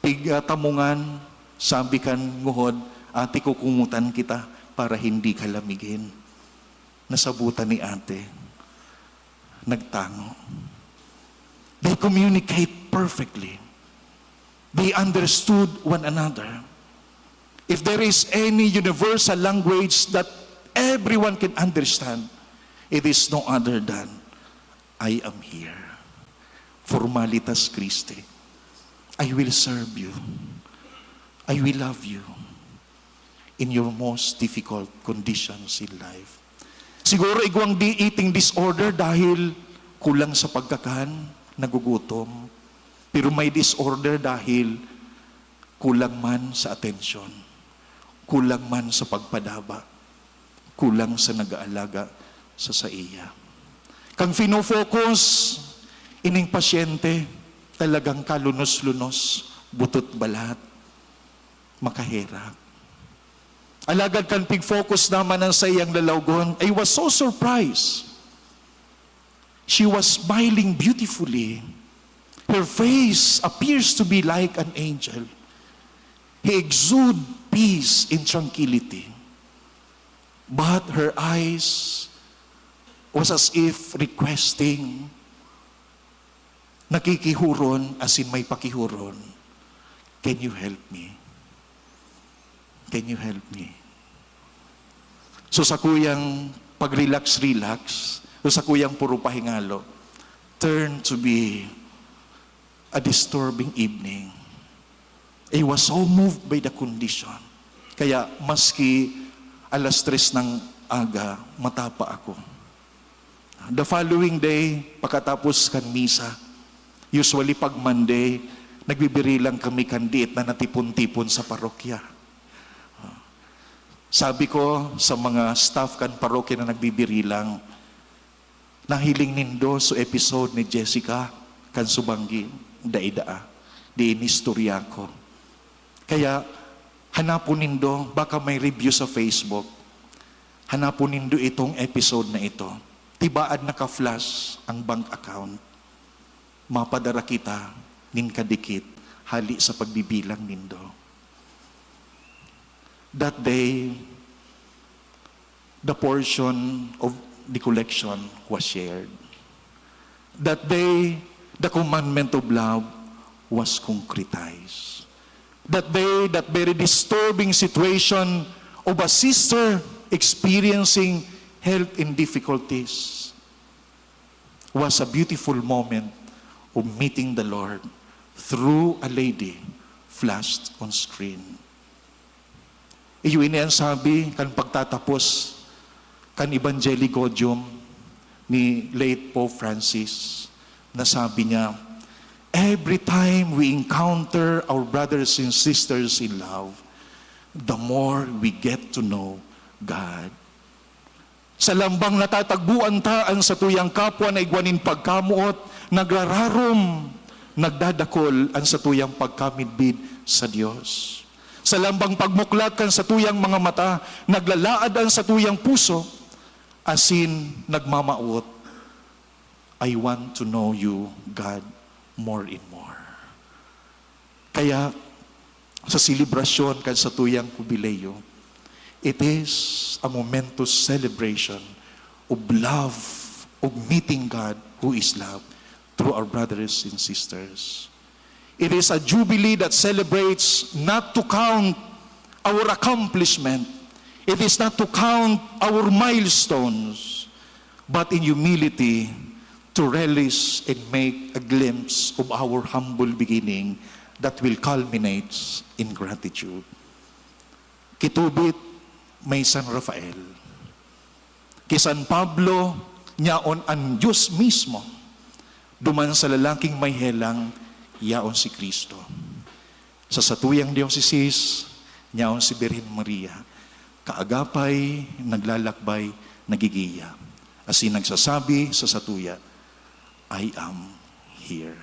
pigtamungan, sabi kan nguhod, "Ate, kukungotan kita para hindi ka lamigin." Nasabutan ni ate, nagtango. They communicate perfectly. They understood one another. If there is any universal language that everyone can understand, it is no other than, "I am here." Formalitas Christi. I will serve you. I will love you in your most difficult conditions in life. Siguro igwang di eating disorder dahil kulang sa pagkakan, nagugutom. Pero may disorder dahil kulang man sa atensyon, kulang man sa pagpadaba, kulang sa nag-aalaga sa saiya. Kan fino-focus ining pasyente, talagang kalunos-lunos, butot balat, makaherak. Alagad kan pig-focus naman an saiyang lalawgon, I was so surprised. She was smiling beautifully. Her face appears to be like an angel. He exude peace and tranquility. But her eyes was as if requesting, nakikihuron, as in may pakihuron, "Can you help me? Can you help me?" So, sakuyang pag-relax-relax, so, sakuyang puro pahingalo, turn to be a disturbing evening. I was so moved by the condition. Kaya, maski alas tres ng aga, matapa ako. The following day, pagkatapos kan misa, usually pag Monday, nagbibirilang kami kan diit na natipon-tipon sa parokya. Sabi ko sa mga staff kan parokya na nagbibirilang, "Nahiling nindo so episode ni Jessica kan subanggi, dai daa, di inistorya ko. Kaya hanapon nindo, baka may review sa Facebook. Hanapon nindo itong episode na ito. Tibaad naka-flash ang bank account. Mapadara kita nin kadikit hali sa pagbibilang nindo." That day, the portion of the collection was shared. That day, the commandment of love was concretized. that day, that very disturbing situation of a sister experiencing health in difficulties was a beautiful moment of meeting the Lord through a lady flashed on screen. Iyo ini an sabi kan pagtatapos kan Evangelii Gaudium ni late Pope Francis, na sabi niya, "Every time we encounter our brothers and sisters in love, the more we get to know God." Sa lambang natatagboan ta an satuyang kapwa na igwa nin pagkamoot, nagrararom, nagdadakol an satuyang pagkamidbid sa Dios. Sa lambang pagmuklat kan satuyang mga mata, naglalaad an satuyang puso, asin nagmamawot, "I want to know you, God, more and more." Kaya, sa selebrasyon kan satuyang Hubileo, it is a momentous celebration of love, of meeting God who is love, through our brothers and sisters. It is a jubilee that celebrates not to count our accomplishment. It is not to count our milestones, but in humility, to relish and make a glimpse of our humble beginning that will culminate in gratitude. Ki Tobit, may San Rafael. Ki San Pablo, yaon an Dios mismo. Duman sa lalaking may helang, yaon si Cristo. Sa satuyang diocese, yaon si Birhen Maria. Kaagapay, naglalakbay, nagigiya. Asin nagsasabi sa satuya, "I am here."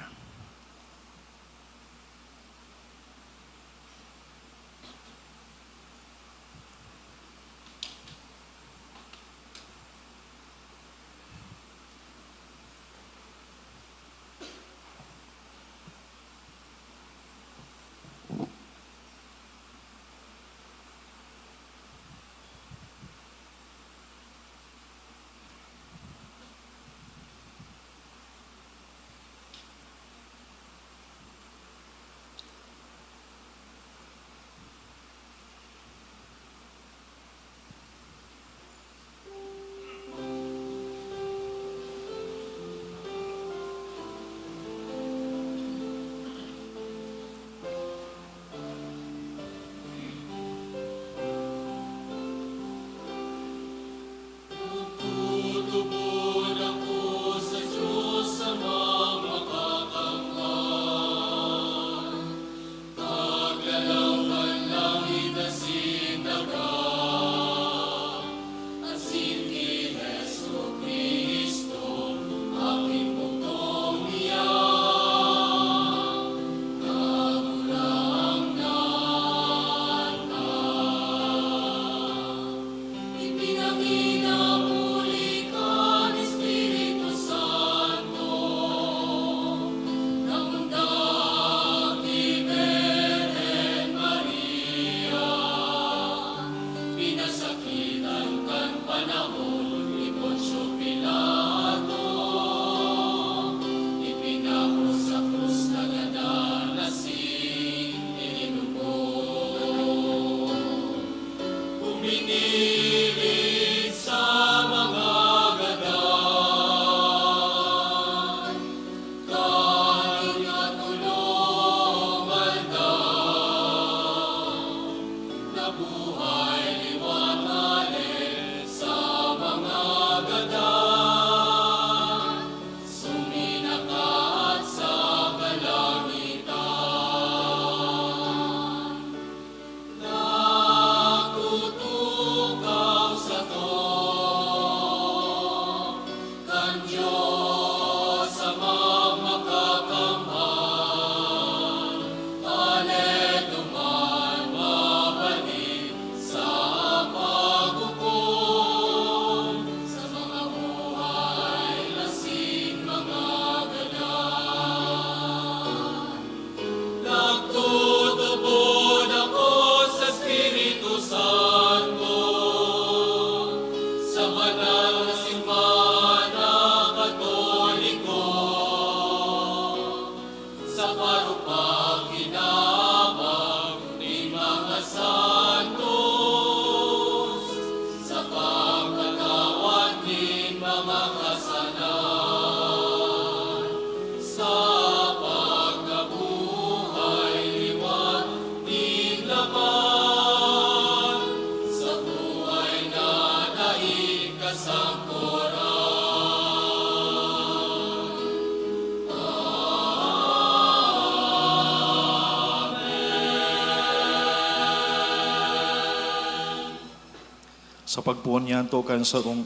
Sa pagpoon niyato kan sarong,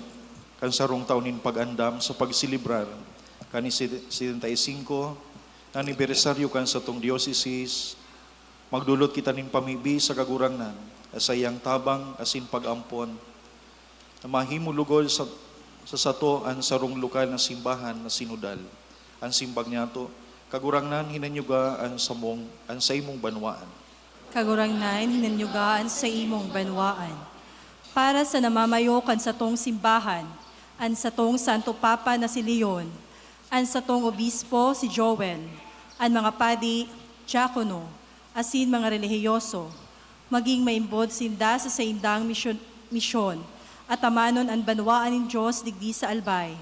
kan sarong taon nin pag-andam sa pagselebrar kan isi-, setenta y cinco na anibersaryo kan satong diocesis, magdolot kita nin pamibi sa Kagurangnan, sa saiyang tabang asin pag-ampon, na mahimo lugod sa, sa sato an sarong lokal na simbahan na sinodal. An simbag niyato, "Kagurangnan, hinanyuga an samong, an saimong banwaan." Kagurangnan, hinanyuga an saimong banwaan. Para sa namamayo kan satong simbahan, an satong Santo Papa na si Leon, an satong obispo si Joel, an mga padi, diakono, asin mga relihiyoso, maging maimbod sinda sa saindang misyon, misyon, at tamanon an banwaan nin Dios digdi sa Albay.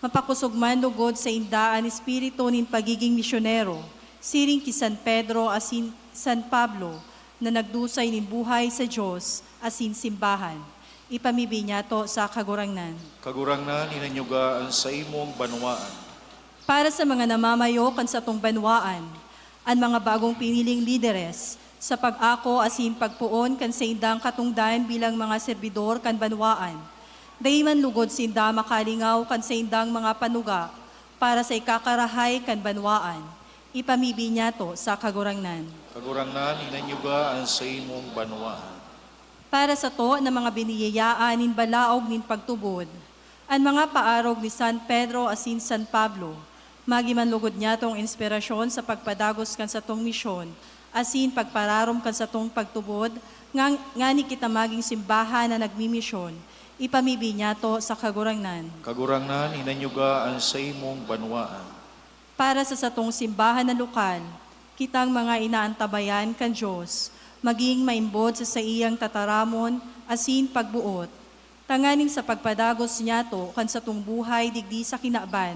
Mapakosog man lugod sainda an espiritu nin pagiging misyonero, siring ki San Pedro asin San Pablo, na nagdusay nin buhay sa Dios asin simbahan. Ipamibi niyato sa Kagurangnan. Kagurangnan, hinanyuga an saimong banwaan. Para sa mga namamayo kan satong banwaan, an mga bagong piniling lideres, sa pag-ako asin pagpoon kan saindang katongdan bilang mga serbidor kan banwaan, dai man lugod sinda makalingaw kan saindang mga panuga para sa ikakarahay kan banwaan. Ipamibi niyato sa Kagurangnan. Kagurangnan, hinanyuga an saimong banwaan. Para sato na mga biniyayaan nin balaog nin pagtubod, an mga paarog ni San Pedro asin San Pablo, magi man lugod niyatong inspirasyon sa pagpadagos kan satong misyon, asin pagpararom kan satong pagtubod, nga, ngani kita magin simbahan na nagmimisyon, ipamibi niyato sa Kagurangnan. Kagurangnan, hinanyuga an saimong banwaan. Para sa satong simbahan na lokal, kitang mga inaantabayan kan Dios, magin maimbod sa saiyang tataramon asin pagboot, tanganing sa pagpadagos niyato kan satong buhay digdi sa kinaban,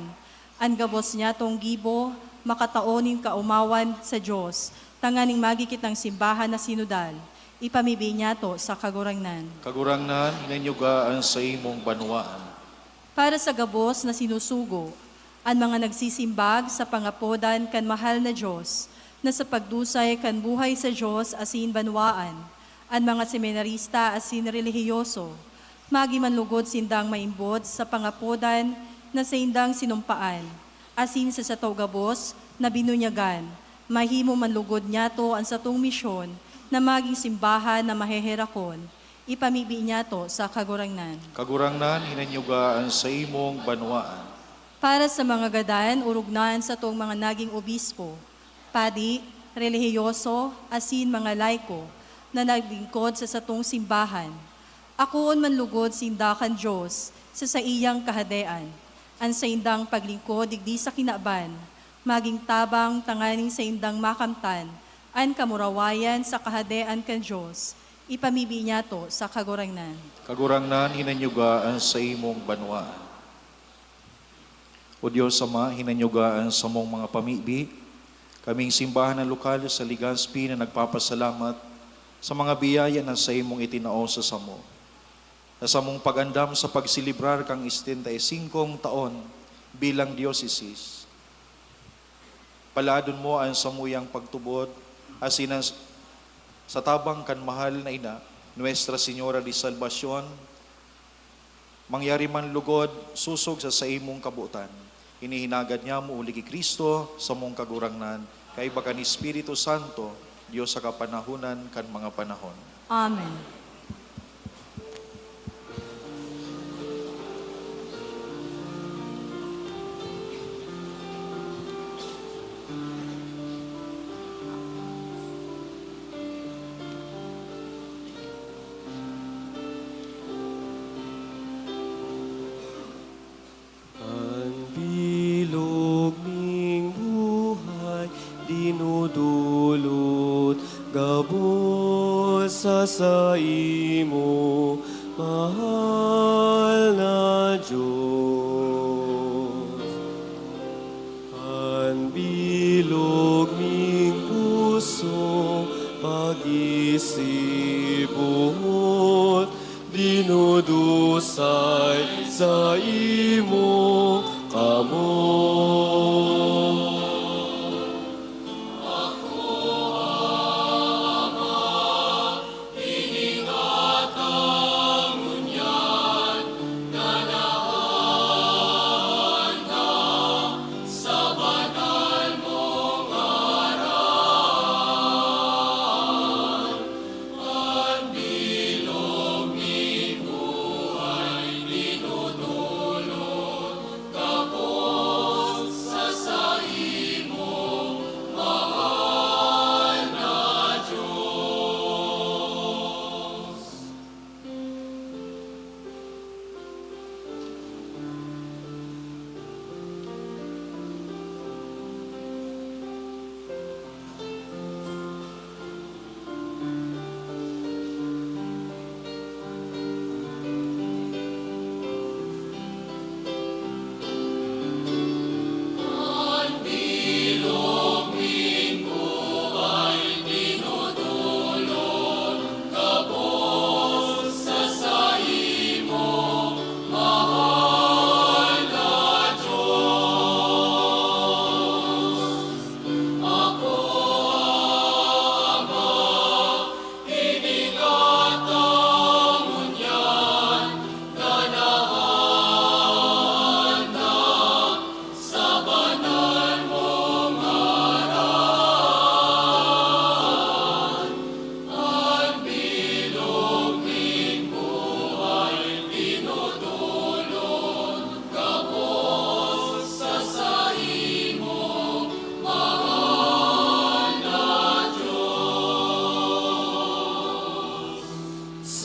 an gabos niyatong gibo makatao nin kaomawan sa Dios, tanganing magi kitang simbahan na sinodal. Ipamibi niyato sa Kagurangnan. Kagurangnan, hinanyuga an saimong banwaan. Para sa gabos na sinusugo, an mga nagsisimbag sa pangapodan kan mahal na Dios, na sa pagdusay kan buhay sa Dios asin banwaan, an mga seminarista asin relihiyoso, magi man lugod sindang maimbod sa pangapodan na saindang sinumpaan, asin sa sato gabos na binunyagan, mahimo man lugod niyato an satong misyon na magin simbahan na maheherakon, ipamibi niyato sa Kagurangnan. Kagurangnan, hinanyuga an saimong banwaan. Para sa mga gadan, orog na an satong mga naging obispo, padi, relihiyoso, asin mga laiko na naglingkod sa satong simbahan. Akoon man lugod sinda kan Dios sa saiyang Kahadean. An saindang paglingkod digdi sa kinaban, magin tabang tanganing saindang makamtan an kamurawayan sa Kahadean kan Dios. Ipamibi niyato sa Kagurangnan. Kagurangnan, hinanyuga an saimong banwaan. O Dios Ama, hinanyuga an samong mga pamibi. Kaming simbahan na lokal sa Legazpi na nagpapasalamat sa mga biyaya na saimong itinao sa samo. Sa samong pag-andam sa pagselebrar kan setenta y singkong taon bilang diocesis, palaadon mo an samuyang pagtubod, asin an s-, sa tabang kan mahal na ina, Nuestra Señora de Salvacion, mangyari man lugod sosog sa saimong kabotan. Ini hinagad niamo huli ki Cristo, samong Kagurangnan, kaiba kan Espiritu Santo, Dios sa kapanahonan kan mga panahon. Amen. An bilog ning buhay dinudulot gabos sa saimo, mahal na Dios. An bilog ning puso, pag-isip, buot, dinudusay saimo kamo. Ako, Ama, ining atang ngunyan.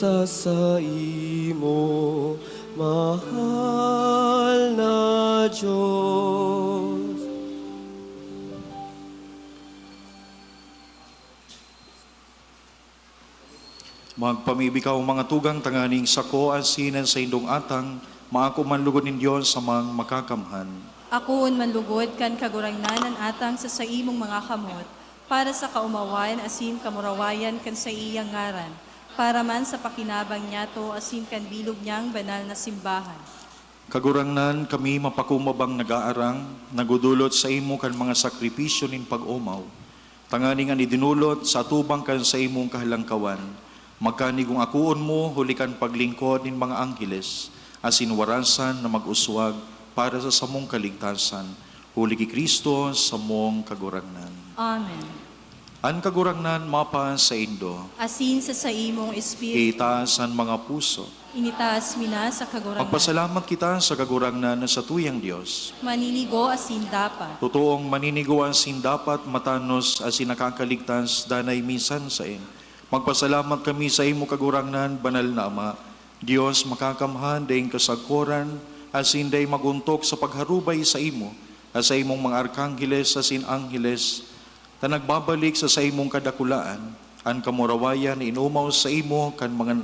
ta saimo, mahal na Dios. Magpamibi kamo, mga tugang, tanganing sako asin an saindong atang maako man lugod nin Dios Amang Makakamhan. Akoon man lugod kan Kagurangnan an atang sa saimong mga kamot, para sa kaomawan asin kamurawayan kan saiyang ngaran, para man sa pakinabang niyato asin kan bilog niyang banal na simbahan. Kagurangnan, kami mapakumabang nag-aarang, nagdodolot saimo kan mga sakripisyo nin pag-omaw, tanganing an idinolot sa atubang kan saimong kahalangkawan, magkanigong akoon mo huli kan paglingkod nin mga angheles, asin warasan na mag-uswag para sa samong kaligtasan, huli ki Cristo, samong Kagurangnan. Amen. An Kagurangnan mapasaindo. Asin sa saimong espiritu. Itaas an mga puso. Initaas mi na sa Kagurangnan. Magpasalamat kita sa Kagurangnan na satuyang Dios. Maninigo asin dapat. Totoong maninigo asin dapat, matanos asin nakakaligtas, danay minsan saen. Magpasalamat kami saimo, Kagurangnan, Banal na Ama, Dios Makakamhan, daing kasagkoran, asin dai mag-ontok sa pagharubay saimo, sa saimong mga arkangheles asin angheles, ta nagbabalik sa saimong kadakulaan an kamurawayan na inomaw saimo kan mga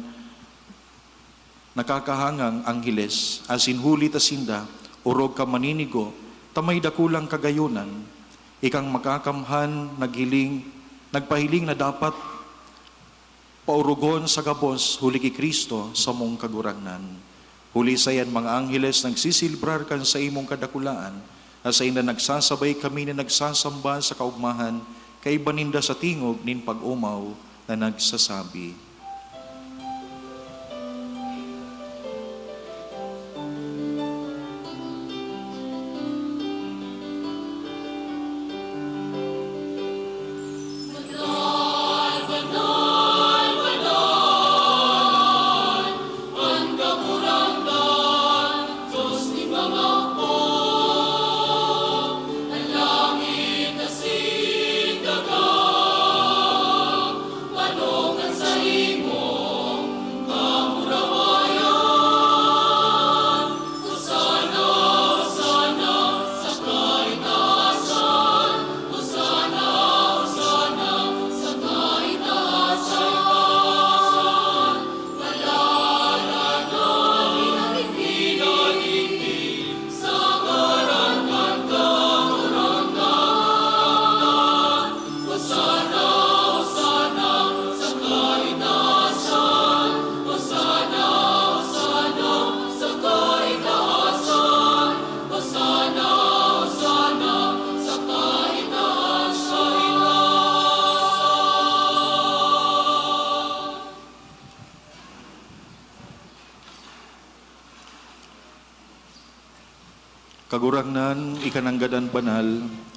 nakakahangang angheles, asin huli ta sinda, orog ka maninigo, ta may dakulang kagayonan, ikang Makakamhan naghiling, nagpahiling na dapat paorogon sa gabos huli ki Cristo, samong Kagurangnan. Huli sa iyan, mga angheles nagsisilbrar kan saimong kadakulaan, na sainda nagsasabay kami na nagsasamba sa kaogmahan kaiba ninda sa tingog nin pag-omaw na nagsasabi, Kagurangnan, ika nanggad an banal,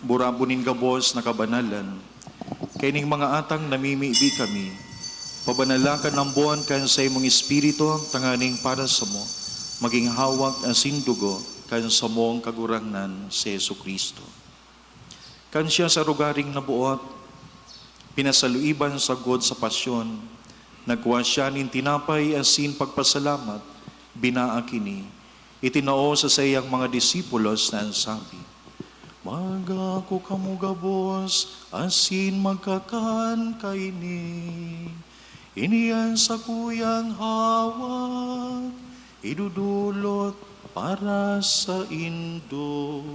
burabon nin gabos na kabanalan. Kaining mga atang namimibi kami, pabanala kan ambon kan saimong Espiritu, tanganing para samo, magin hawak asin dugo kan samong Kagurangnan, si Jesu-Cristo. Kan siya sa rogaring naboot, pinasaluiban sagkod sa pasyon, nagkua siya nin tinapay asin pagpasalamat, binaak ini, itinao sa saiyang mga disipulos na an sabi, "Mag-ako kamo gabos asin magkakan kaini. Ini an sakuyang hawak, idodolot para saindo."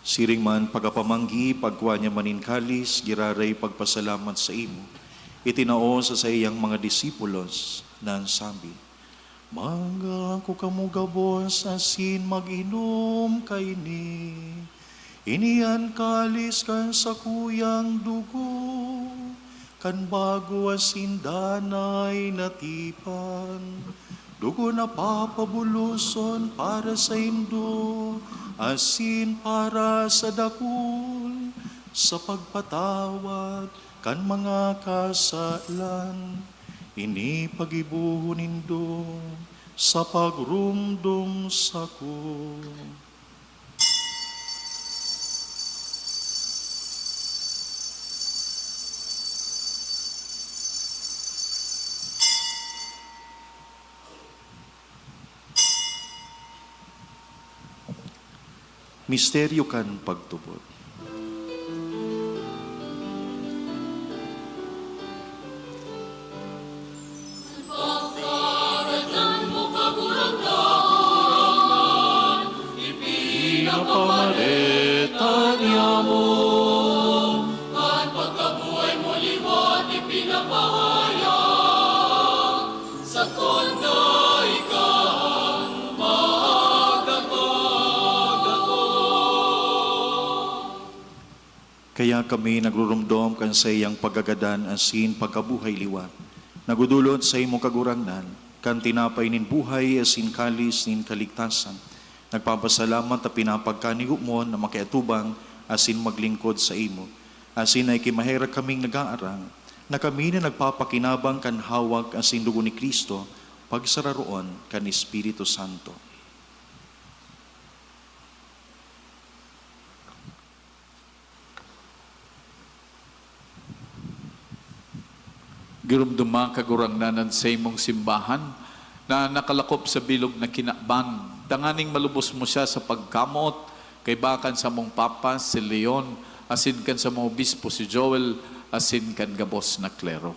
Siring man, pagkapamanggi, pagkua niya man nin kalis, giraray pagpasalamat saimo, itinao sa saiyang mga disipulos, na an sabi, "Mag-ako kamo gabos asin mag-inom kaini. Ini an kalis kan sakuyang dugo, kan bago asin danay na tipan. Dugo na papabuloson para saindo asin para sa dakul, sa pagpatawad kan mga kasalan. Ini paggibohon nindo Sa pagrumdom sako. Misteryo kan pagtubod. Pinapamareta niamo. An pagkabuhay mo liwat ipinapahayag, sakon na ika an mahagakod. Kaya kami nagrurumdom kan saiyang pagkagadan asin pagkabuhay liwat. Nagdodolot sa imo, Kagurangnan, kan tinapay nin buhay asin kalis nin kaligtasan. Nagpapasalamat ta pinapagkanigo mo na makiatubang asin maglingkod saimo. Asin nakikimaherak kaming nag-aarang na kami na nagpapakinabang kan hawak asin dugo ni Cristo, pagsararoon kan Espiritu Santo. Giromdoma, Kagurangnan, an saimong simbahan na nakalakop sa bilog na kinaban, tanganing malubos mo siya sa pagkamoot kaiba kan samong Papa, si Leon, asin kan samong Obispo, si Joel, asin kan gabos na klero.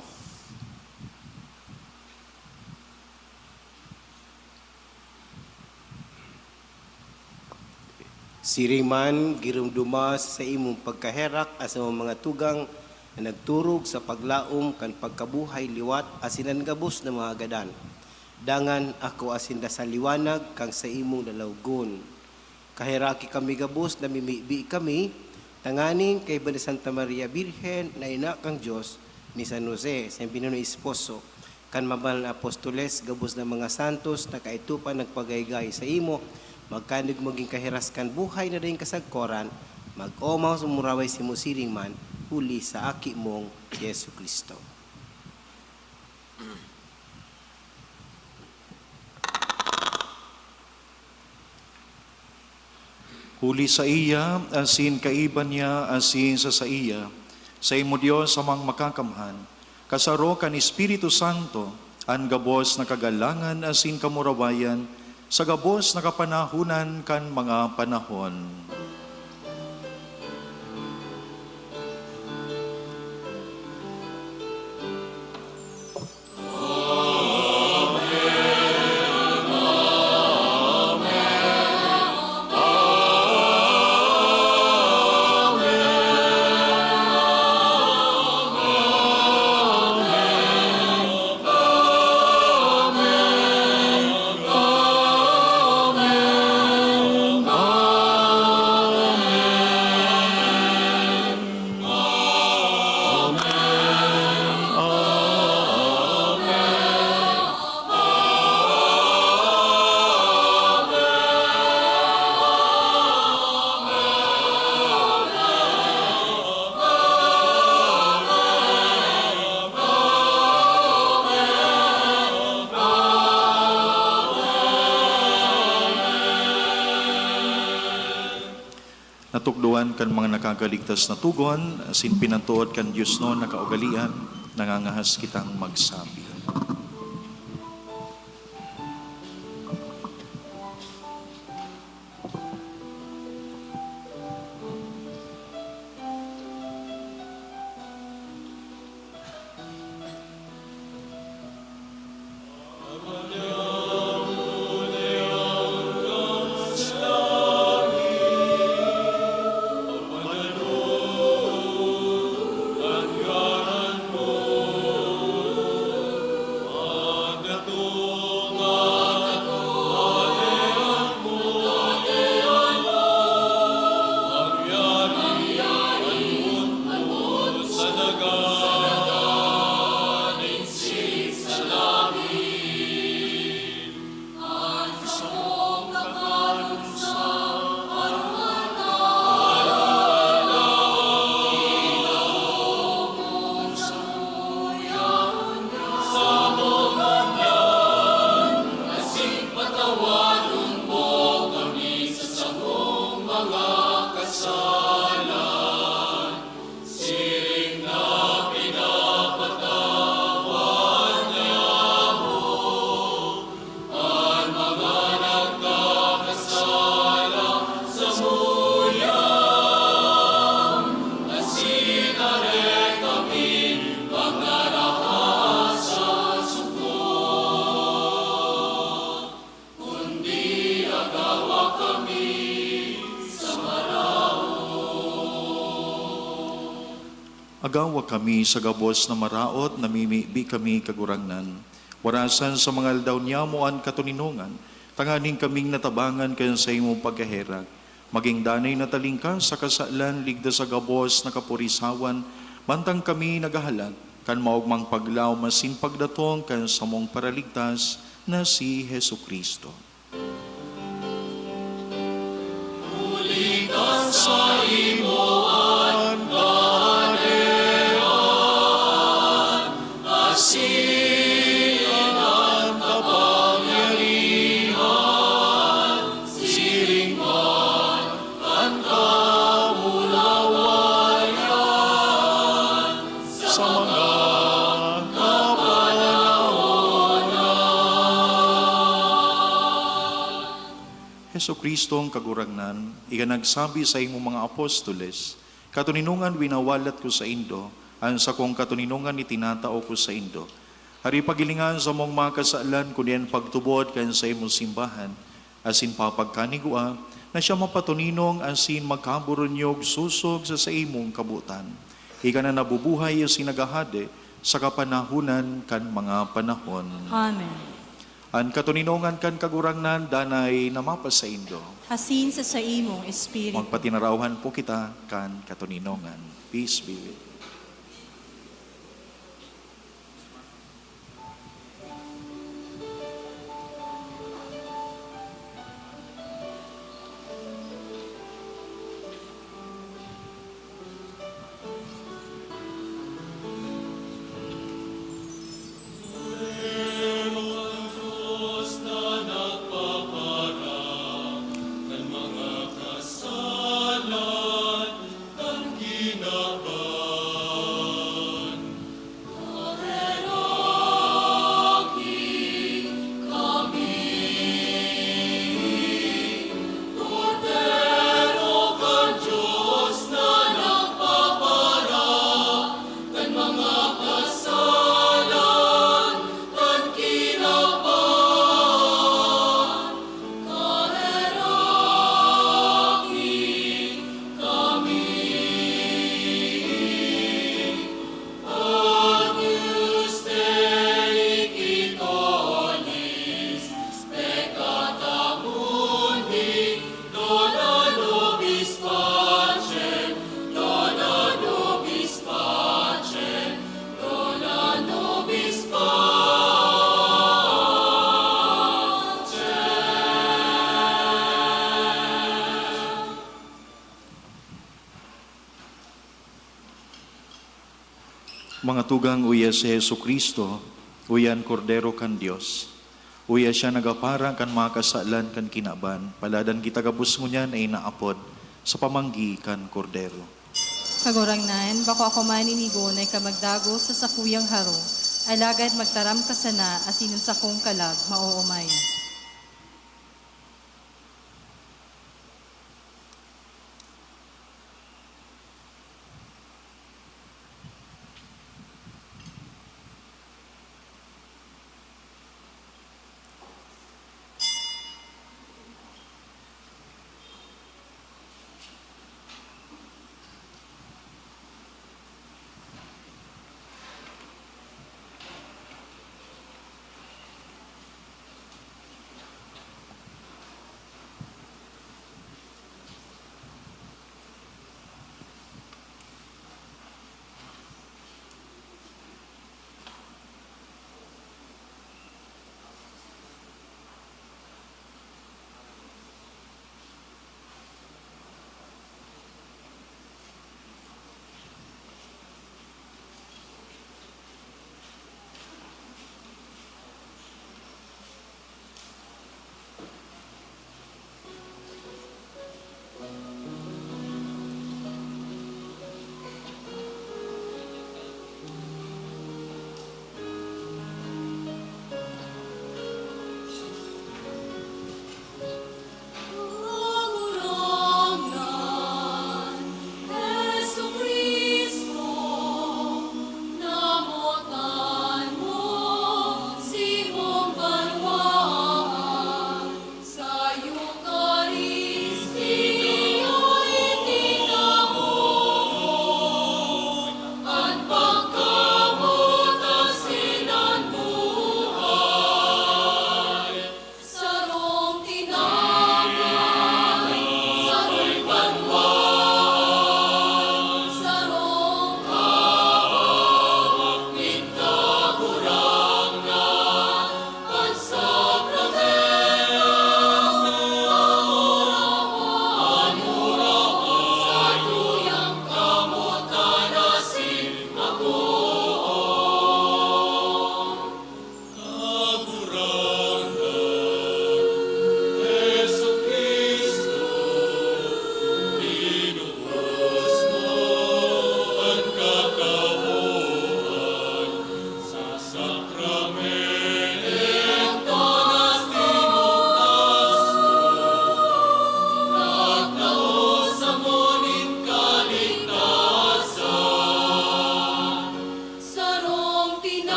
Siring man, giromdoma sa saimong pagkaherak an samong mga tugang na nagturog sa paglaom kan pagkabuhay liwat asin an gabos na mga gadan. Dangan ako asin da sa liwanag kan saimong lalawgon. Kaheraki kami gabos, namimibi kami tanganing kaiba ni Santa Maria Birhen na ina kan Dios, ni San Jose, sa pinunong esposo, kan mga banal na apostoles, gabos na mga santos na kaidto pa nagpagaygay saimo, magkanigmaging kaheras kan buhay na daing kasagkoran, mag-omaw sa muraway simo siring man, huli sa Aki mong Jesu-Cristo. Huli saiya, asin kaiba niya, asin sa saiya, saimo, Dios Amang Makakamhan, kasaro kan Espiritu Santo, an gabos na kagalangan asin kamurawayan sa gabos na kapanahonan kan mga panahon. Natukdoan kan mga nakakaligtas na togon, asin pinantood kan diosnon na kaugalean, nangangahas kitang magsabi. Agawa kami sa gabos na maraot, namimibi kami, Kagurangnan. Warasan sa mga aldaw niyamo an katoninongan, tanganing kaming natabangan kan saimong pagkaherak, magin danay na talingkas sa kasalan, ligtas sa gabos na kapurisawan, mantang kami naghahalat kan maogmang paglaom asin pagdatong kan samong Paraligtas na si Jesu-Cristo. Huli kan saimo an kahadaian, asin an kapangyarihan, siring man kan kamulawayan, sa mga kapanahonan. Jesu-Cristong Kagurangnan, ika nagsabi saimong mga apostoles, "Katoninongan winawalat ko saindo, an sakong katoninongan itinatao ko saindo." Hari, paghilinga an samong mga kasalan, kundi an pagtubod kan saimong simbahan, asin papagkanigwa na siya mapatoninong asin magkaburunyog sosog sa saimong kabotan. Ika na nabubuhay asin naghahade sa kapanahonan kan mga panahon. Amen. An katoninongan kan Kagurangnan danay na mapasaindo. Asin sa saimong espiritu. Magpatinarawan po kita kan katoninongan. Peace be with you. Mga tugang, uya si Jesu-Cristo, uya an Kordero kan Dios. Uya siya nagapara kan mga kasalan kan kinaban. Paladan kita gabos ngunyan na inaapod sa pamanggi kan Kordero. Kagurangnan, bako ako maninigo na ika magdagos sa sakuyang harong, alagad magtaram ka sana asin an sakong kalag maoomay.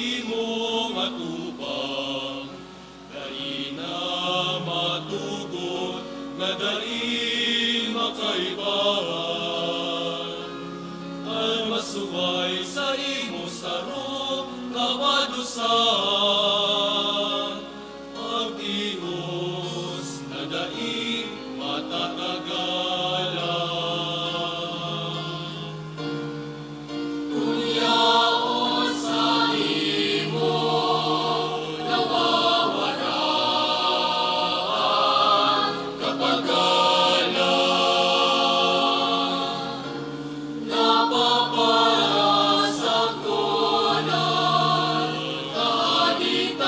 imo matubang, dai na matugot na dai makaibahan. Almasubay sa imo saro ka padusa, pagtios na dai matatagalan. Kun yaon sa imo nawawara an kapagalan, napaparasan ko na kaaditan.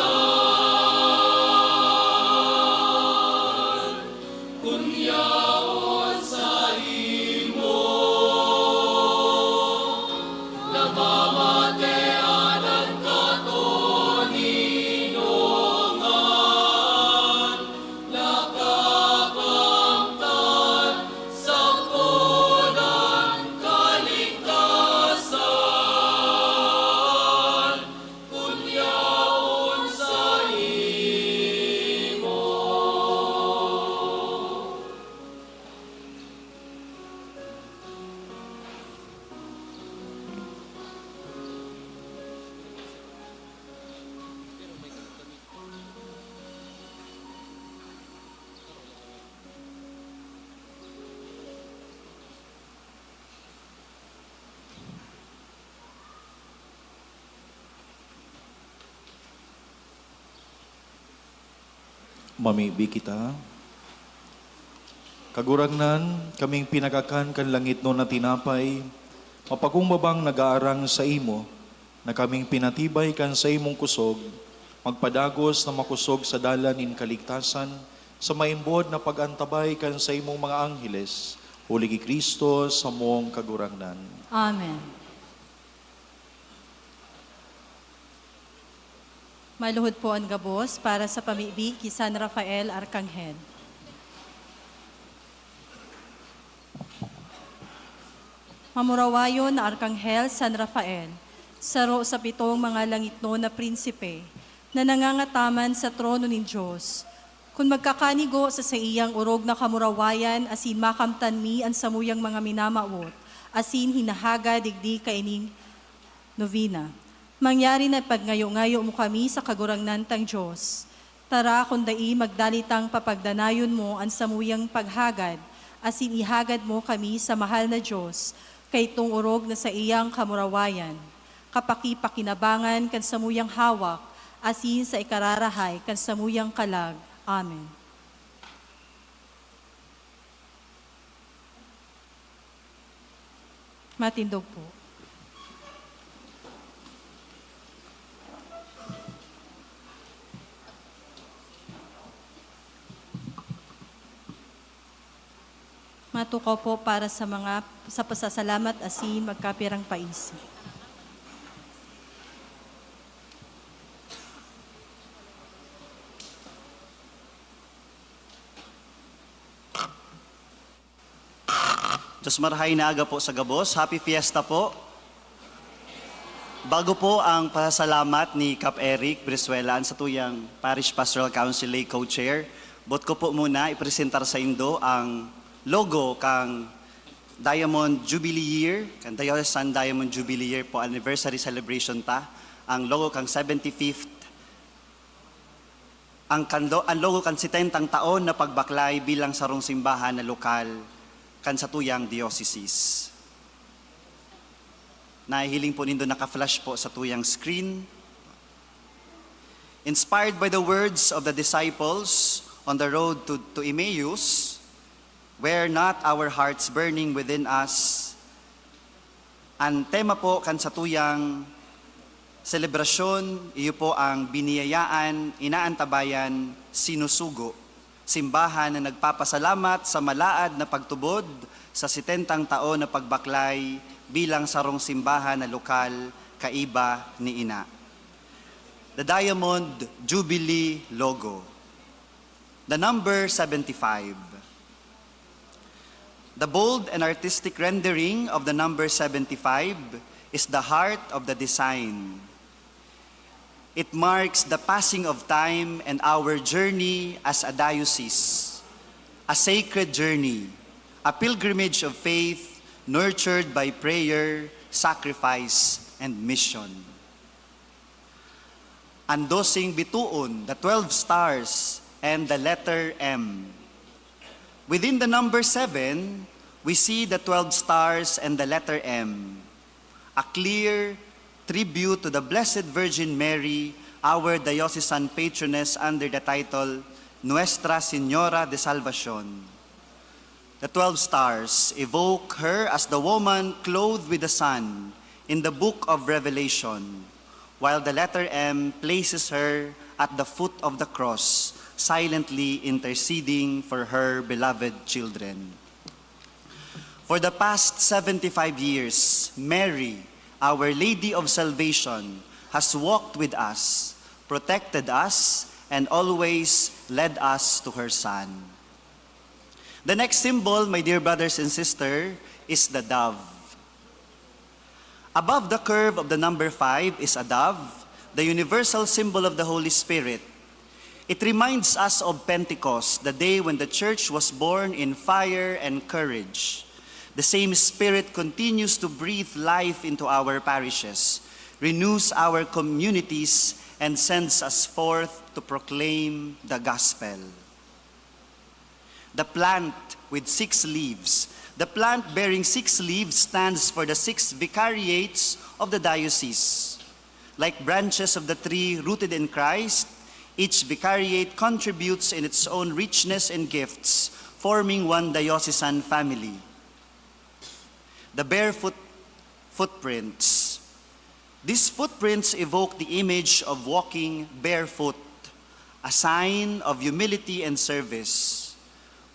Kun yaon saimo, namamatean an katoninongan, nakakamtan sagkod an kaligtasan. Kun yaon saimo. Mamibi kita. Kagurangnan, kaming pinakakan kan langitnon na tinapay, mapakumbabang nag-aarang saimo, na kaming pinatibay kan saimong kusog, magpadagos na makosog sa dalan nin kaligtasan, sa maimbod na pag-antabay kan saimong mga angheles, huli ki Cristo, samong Kagurangnan. Amen. Maluhod po an gabos para sa pamibi ki San Rafael Arkanghel. Mamurawayon na Arkanghel San Rafael, saro sa pitong mga langitnon na prinsipe na nangangataman sa trono nin Dios, kun magkakanigo sa saiyang orog na kamurawayan asin makamtan mi an samuyang mga minamawot asin hinahagad digdi kaining novena, mangyari na ipagngayo-ngayo mo kami sa Kagurangnan tang Dios. Tara, kun dai, magdali tang papagdanayon mo an samuyang paghagad, asin ihagad mo kami sa mahal na Dios, kaitong orog na saiyang kamurawayan, kapakipakinabangan kan samuyang hawak, asin sa ikararahay kan samuyang kalag. Amen. Matindog po. Matukaw po para sa mga, sa pasasalamat asin magkapirang paisi. Diyos, marahay na aga po sa gabos. Happy Fiesta po. Bago po ang pasasalamat ni Kap Eric Brizuela, an satuyang Parish Pastoral Council Lay Co-Chair, boot ko po muna ipresentar saindo ang logo kan Diamond Jubilee Year, kan Diocesan Diamond Jubilee Year po, anniversary celebration ta, ang logo kan seventy-fifth, ang kando-, ang logo kan setentang taon na pagbaklay bilang sarong simbahan na lokal kan satuyang diocese. Nahihiling po nindo naka-flash po sa tuyang screen. Inspired by the words of the disciples on the road to, to Emmaus, "Were not our hearts burning within us?" An tema po kan satuyang selebrasyon, iyo po ang biniyayaan, inaantabayan, sinusugo. Simbahan na nagpapasalamat sa malaad na pagtubod sa setentang taon na pagbaklay bilang sarong simbahan na lokal kaiba ni Ina. The Diamond Jubilee Logo. The number seventy-five. The bold and artistic rendering of the number seventy-five is the heart of the design. It marks the passing of time and our journey as a diocese, a sacred journey, a pilgrimage of faith nurtured by prayer, sacrifice, and mission. An doseng bitoon, the twelve stars, and the letter M. Within the number seven, we see the twelve stars and the letter M, a clear tribute to the Blessed Virgin Mary, our diocesan patroness under the title Nuestra Señora de Salvacion. The twelve stars evoke her as the woman clothed with the sun in the book of Revelation, while the letter M places her at the foot of the cross, silently interceding for her beloved children. For the past seventy-five years, Mary, Our Lady of Salvation, has walked with us, protected us, and always led us to her Son. The next symbol, my dear brothers and sisters, is the dove. Above the curve of the number five is a dove, the universal symbol of the Holy Spirit. It reminds us of Pentecost, the day when the church was born in fire and courage. The same Spirit continues to breathe life into our parishes, renews our communities, and sends us forth to proclaim the gospel. The plant with six leaves. The plant bearing six leaves stands for the six vicariates of the diocese. Like branches of the tree rooted in Christ, each vicariate contributes in its own richness and gifts, forming one diocesan family. The barefoot footprints. These footprints evoke the image of walking barefoot, a sign of humility and service.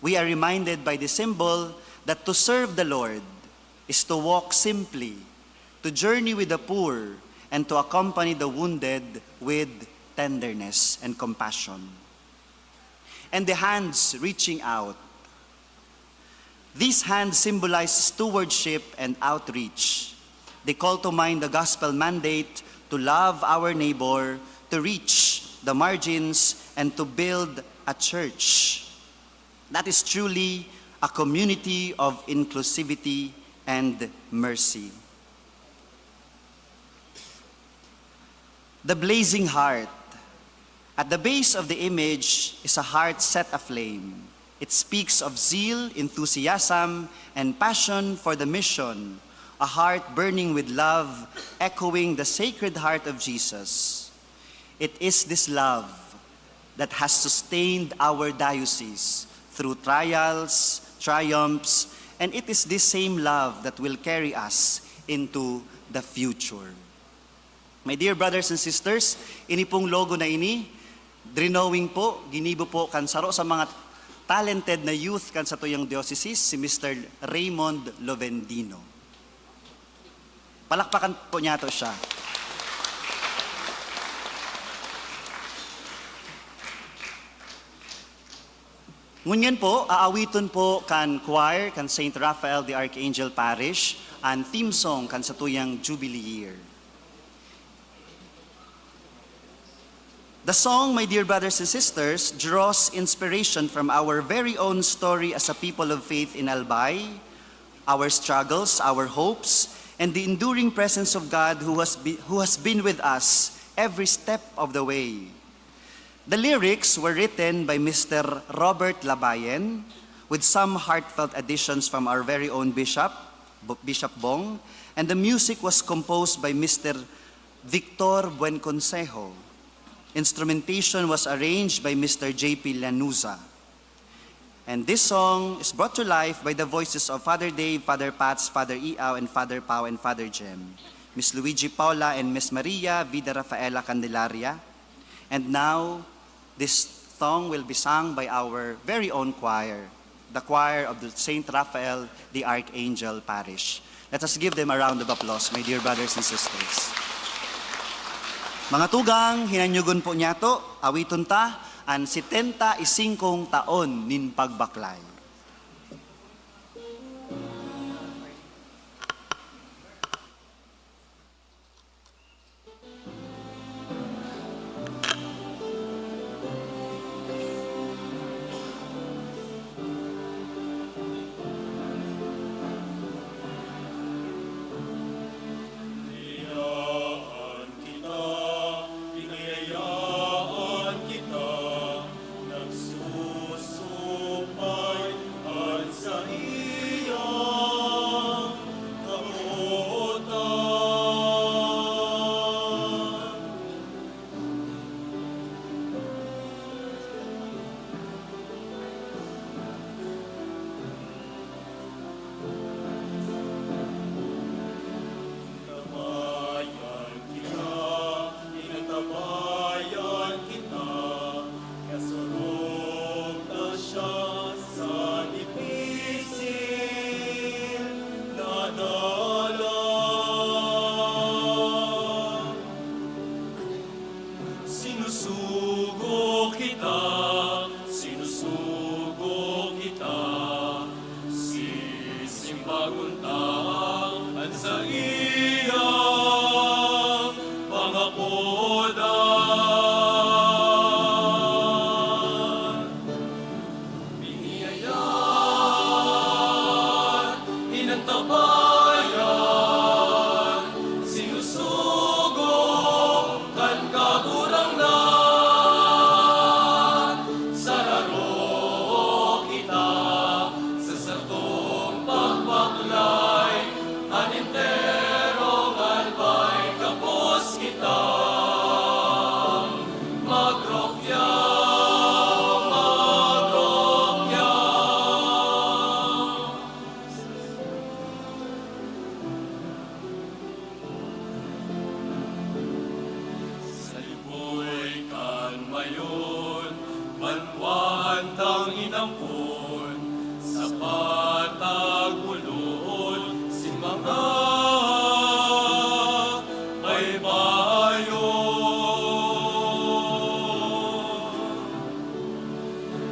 We are reminded by the symbol that to serve the Lord is to walk simply, to journey with the poor, and to accompany the wounded with tenderness and compassion. And the hands reaching out. These hands symbolize stewardship and outreach. They call to mind the gospel mandate to love our neighbor, to reach the margins, and to build a church that is truly a community of inclusivity and mercy. The blazing heart. At the base of the image is a heart set aflame. It speaks of zeal, enthusiasm, and passion for the mission, a heart burning with love, echoing the Sacred Heart of Jesus. It is this love that has sustained our diocese through trials, triumphs, and it is this same love that will carry us into the future. My dear brothers and sisters, ini pong logo na ini, drawing po, ginibo po kan saro sa mga talented na youth kan satuyang diocese, si Mister Raymond Lovendino. Palakpakan po niyato siya. Ngunyan po, aawiton po kan choir kan Saint Raphael the Archangel Parish an theme song kan satuyang Jubilee Year. The song, my dear brothers and sisters, draws inspiration from our very own story as a people of faith in Albay, our struggles, our hopes, and the enduring presence of God who has, be, who has been with us every step of the way. The lyrics were written by Mister Robert Labayen, with some heartfelt additions from our very own Bishop, B-, Bishop Bong, and the music was composed by Mister Victor Buenconsejo. Instrumentation was arranged by Mister J P Lanuza. And this song is brought to life by the voices of Father Dave, Father Pats, Father Iao, and Father Pao and Father Jem, Miss Luigi Paula and Miss Maria Vida Rafaela Candelaria. And now, this song will be sung by our very own choir, the choir of the Saint Raphael the Archangel Parish. Let us give them a round of applause, my dear brothers and sisters. Mga tugang, hinanyugon po niyato, awiton ta an setenta y singkong taon nin pagbaklay. Sinusugo kita, sinusugo kita, sisimbagon ta an saiyang pangapodan. Biniyayaan, inantabayan, sinusugo kan Kagurangnan. Sararo kita sa satong pagbaklay, an enterong albay gabos kita magrokyaw, magrokyaw. Sa liboy kan mayon, banwaan tang inampon, sa patag bulod sin mga baybayon.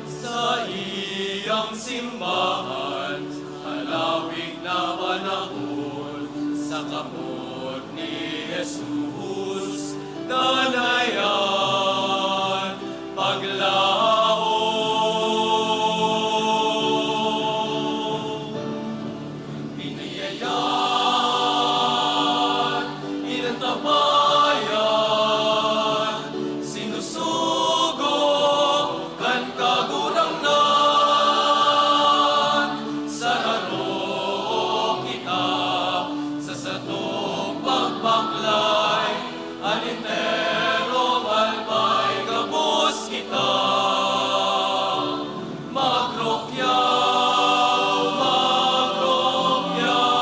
Saiyang simbahan, halawig na panahon, sa kamot ni Jesus, danay an paglaom. Biniyayaan, inantabayan, sinusugo kan Kagurangnan. Sararo kita sa satong pagbaklay, an enterong albay gabos kita magrokyaw, magrokyaw.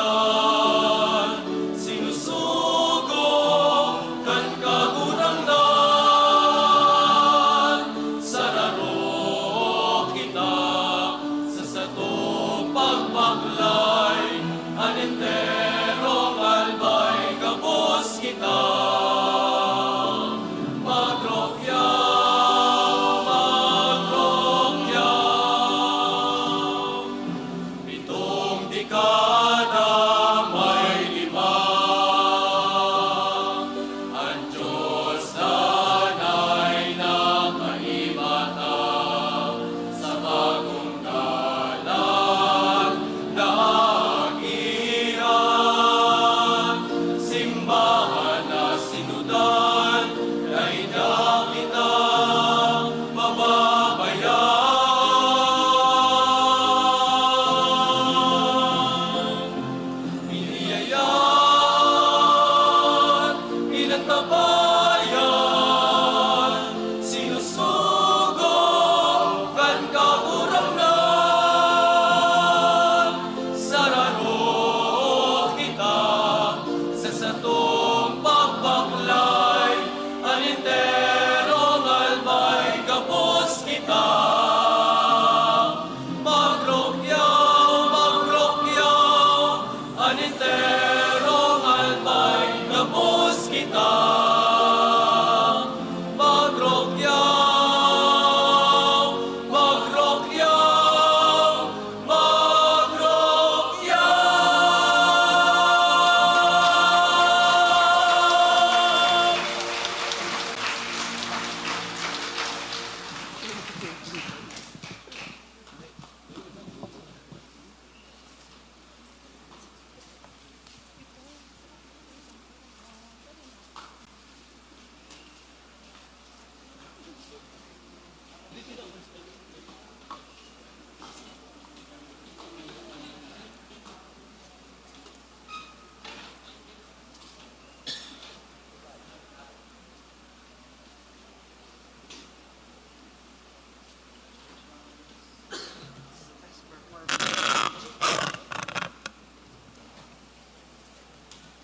Inantabayan, sinusugo kan Kagurangnan. Sararo kita sa satong pagbaklay, an enterong albay gabos kita magrokyaw, magrokyaw. Pitong dekada may lima, an Dios danay nakaimata sa bagong dalan na agihan. Simbahan na sinudan, dai na kita mababayaan.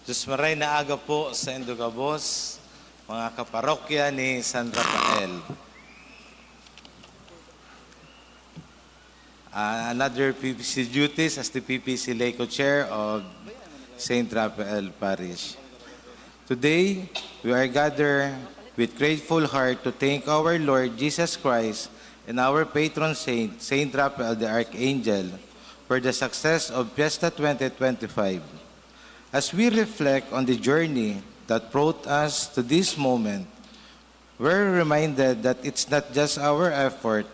Diyos maray na aga po sa indo gabos, mga kaparokya ni San Rafael. Ah, another P P C duties as the P P C Lay Co-Chair of Saint Raphael Parish. Today, we are gathered with grateful heart to thank our Lord Jesus Christ and our patron saint, Saint Raphael the Archangel, for the success of Fiesta twenty twenty-five. As we reflect on the journey that brought us to this moment, we're reminded that it's not just our effort,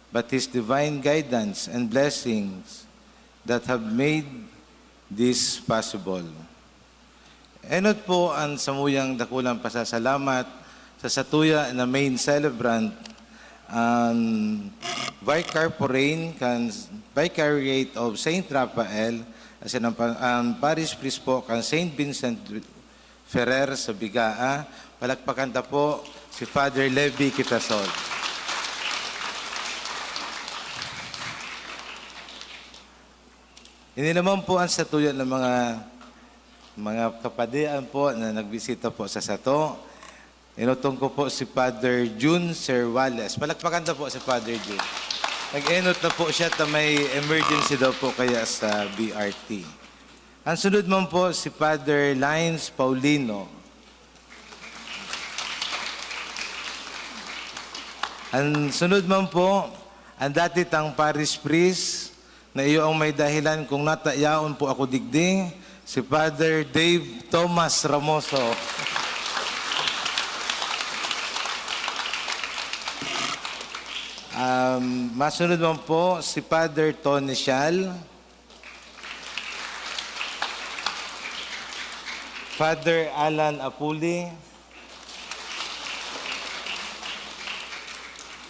but His divine guidance and blessings that have made this possible. Enot po an samuyang dakulang pasasalamat sa satuya na main celebrant, an Vicar Forain kan Vicariate of Saint Raphael, asin an pa-, an Parish Priest po kan Saint Vincent Ferrer sa Bigaa. Palakpakan ta po si Father Levi Quitasol. Ini naman po ang satuya ng mga, mga kapadian po na nagbisita po sa sato. Enotong ko po si Father Jun Serwales. Palakpakan ta po si Father Jun. Nag-enot na po siya ta may emergency daw po kaya sa B R T. Ang sunod man po si Father Lines Paulino. Ang sunod man po, ang dati tang parish priest na iyo ang may dahilan kung nata yaon po ako digdi, si Father Dave Thomas Ramoso. Um, masunod man po si Father Tony Sial, Father Alan Apuli,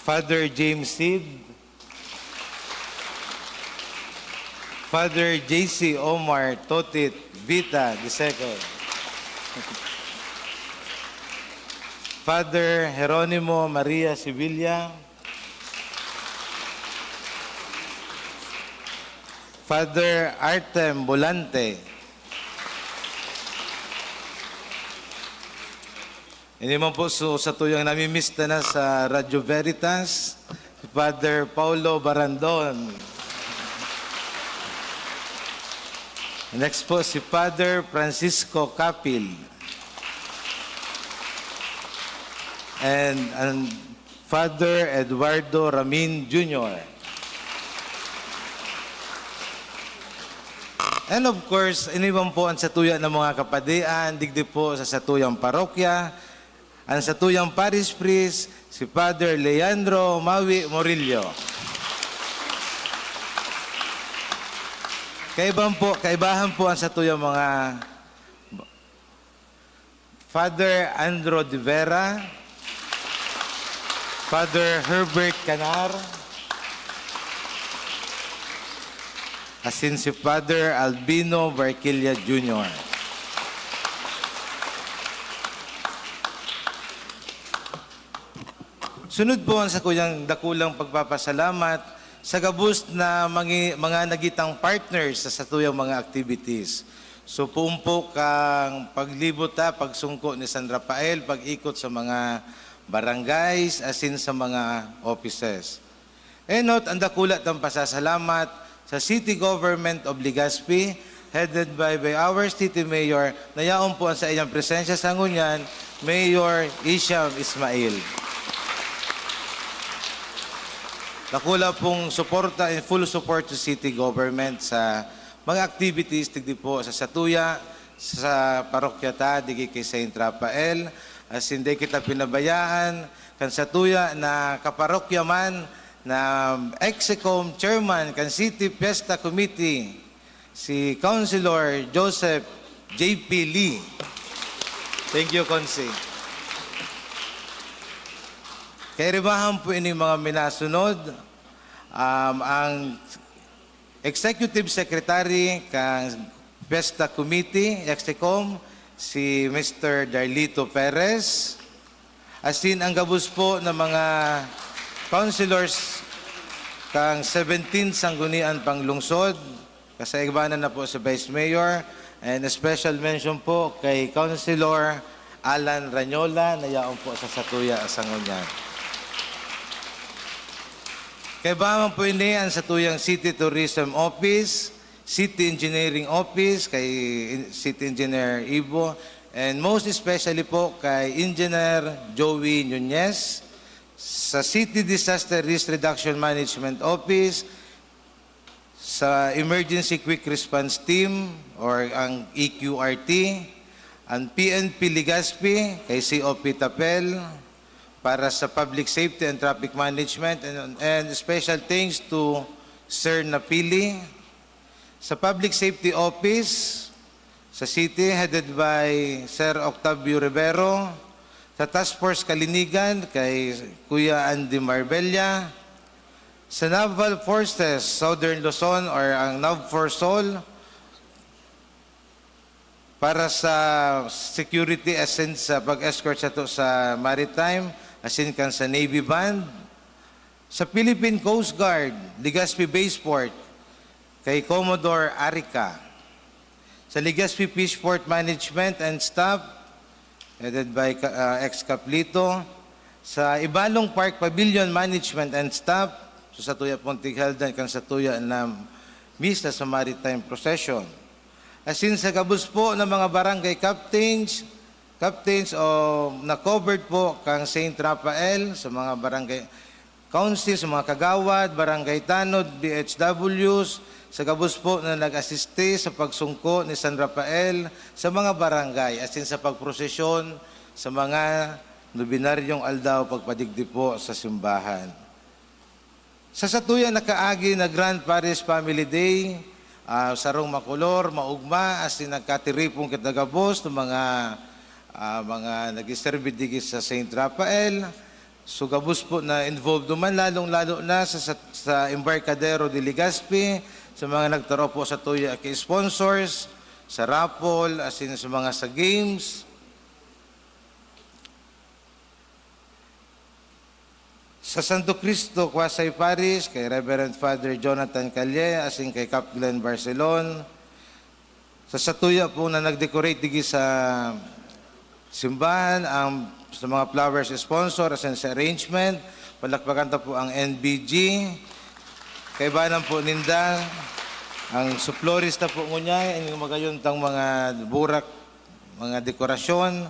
Father James Seed, Father J C Omar Totit Vita the second, Father Jeronimo Maria Sevilla, Father Artem Bolante. Ini man po, so, satuyang namimiss ta na sa Radyo Veritas, si Father Paulo Barandon. Next po, si Father Francisco Capil. And, and Father Eduardo Ramin Junior. And of course, ini man po ang satuya ng mga kapadian, digdi po sa satuyang parokya, ang satuyang parish priest, si Father Leandro Mawi Murillo. Kaibahan po, kaibahan po ang satuyang mga Father Andro de Vera, Father Herbert Canar, asin si Father Albino Barquilla Junior. Sunod po ang sakuyang dakulang pagpapasalamat sa gabos na mangi-, mga nagitang partners sa satuyang mga activities. So, poon po kan paglibot ta, pagsungko ni San Rafael, pag-ikot sa mga barangays, asin sa mga offices. Enot ang dakula tang pasasalamat sa City Government of Legazpi, headed by, by our City Mayor, na yaon po ang saiyang presensya sa ngunyan, Mayor Isham Ismail. Dakula pong suporta and full support to City Government sa mga activities digdi po sa satuya, sa parokya ta, digdi kay Saint Rafael. Asin dai kita pinabayaan kan satuya na kaparokya man, na Execom Chairman kan City Fiesta Committee, si Councilor Joseph J P Lee. Thank you, Consi. Kairibahan po ini mga minasunod, um, ang Executive Secretary kan Fiesta Committee, Execom, si Mister Darlito Perez. Asin ang gabos po na mga councilors kan seventeenth Sanggunian Panglungsod, kasaibanan na po si Vice Mayor, And a special mention po kay Councilor Alan Ranyola na yaon po sa satuya sa ngunyan. Kaibahan po ini ang satuyang City Tourism Office, City Engineering Office, kay City Engineer Ibo, and most especially po kay Engineer Joey Nunez sa City Disaster Risk Reduction Management Office, sa Emergency Quick Response Team or ang E Q R T, ang P N P Legazpi kay C O P Tapel para sa Public Safety and Traffic Management, and, and special thanks to Sir Napili. Sa Public Safety Office sa City, headed by Sir Octavio Rivero, sa Task Force Kalinigan kay Kuya Andy Marbella, sa Naval Forces Southern Luzon or ang NAVFORSOL, para sa security asin sa pag-escort sato sa maritime, asin kan sa Navy Band, sa Philippine Coast Guard, Legazpi Baseport, kay Commodore Arica, sa Legazpi Fishport Management and Staff, headed by Ka-, ah, ex-Kaplito, sa Ibalong Park Pavilion Management and Staff, so satuya pong tighaldan kan satuya na misa sa Maritime Procession. Asin sa gabos po na mga barangay captains, captains o na covered po kang Saint Raphael sa mga barangay council, sa mga kagawad, barangay tanod, B H Ws, sa gabos po na nag-asiste sa pagsungko ni San Rafael sa mga barangay, asin sa pagprosesyon sa mga nobenaryong aldaw pagpadigdi po sa simbahan. Sa satuya na kaagi na Grand Parish Family Day, ah, sarong makolor, maugma, asin nagkatiripon kita gabos ng mga, ah, mga nagsiserbi digdi sa Saint Raphael. So, gabos po na involved duman, lalong-lalo na sa, sa, sa Embarcadero de Legazpi, sa mga nagtaro po satuya ki sponsors, sa raffle, asin sa mga sa games. Sa Santo Cristo, Quasay Parish, kay Reverend Father Jonathan Calle, asin kay Cap Glenn Barcelon. Sa satuya po na nag-decorate digdi sa simbahan, ang, sa mga flowers sponsor, asin sa arrangement, palakpakan ta po ang N B G. Kaibanan po ninda, ang suplorista po ngunyan, ang magayon tang mga burak, mga dekorasyon.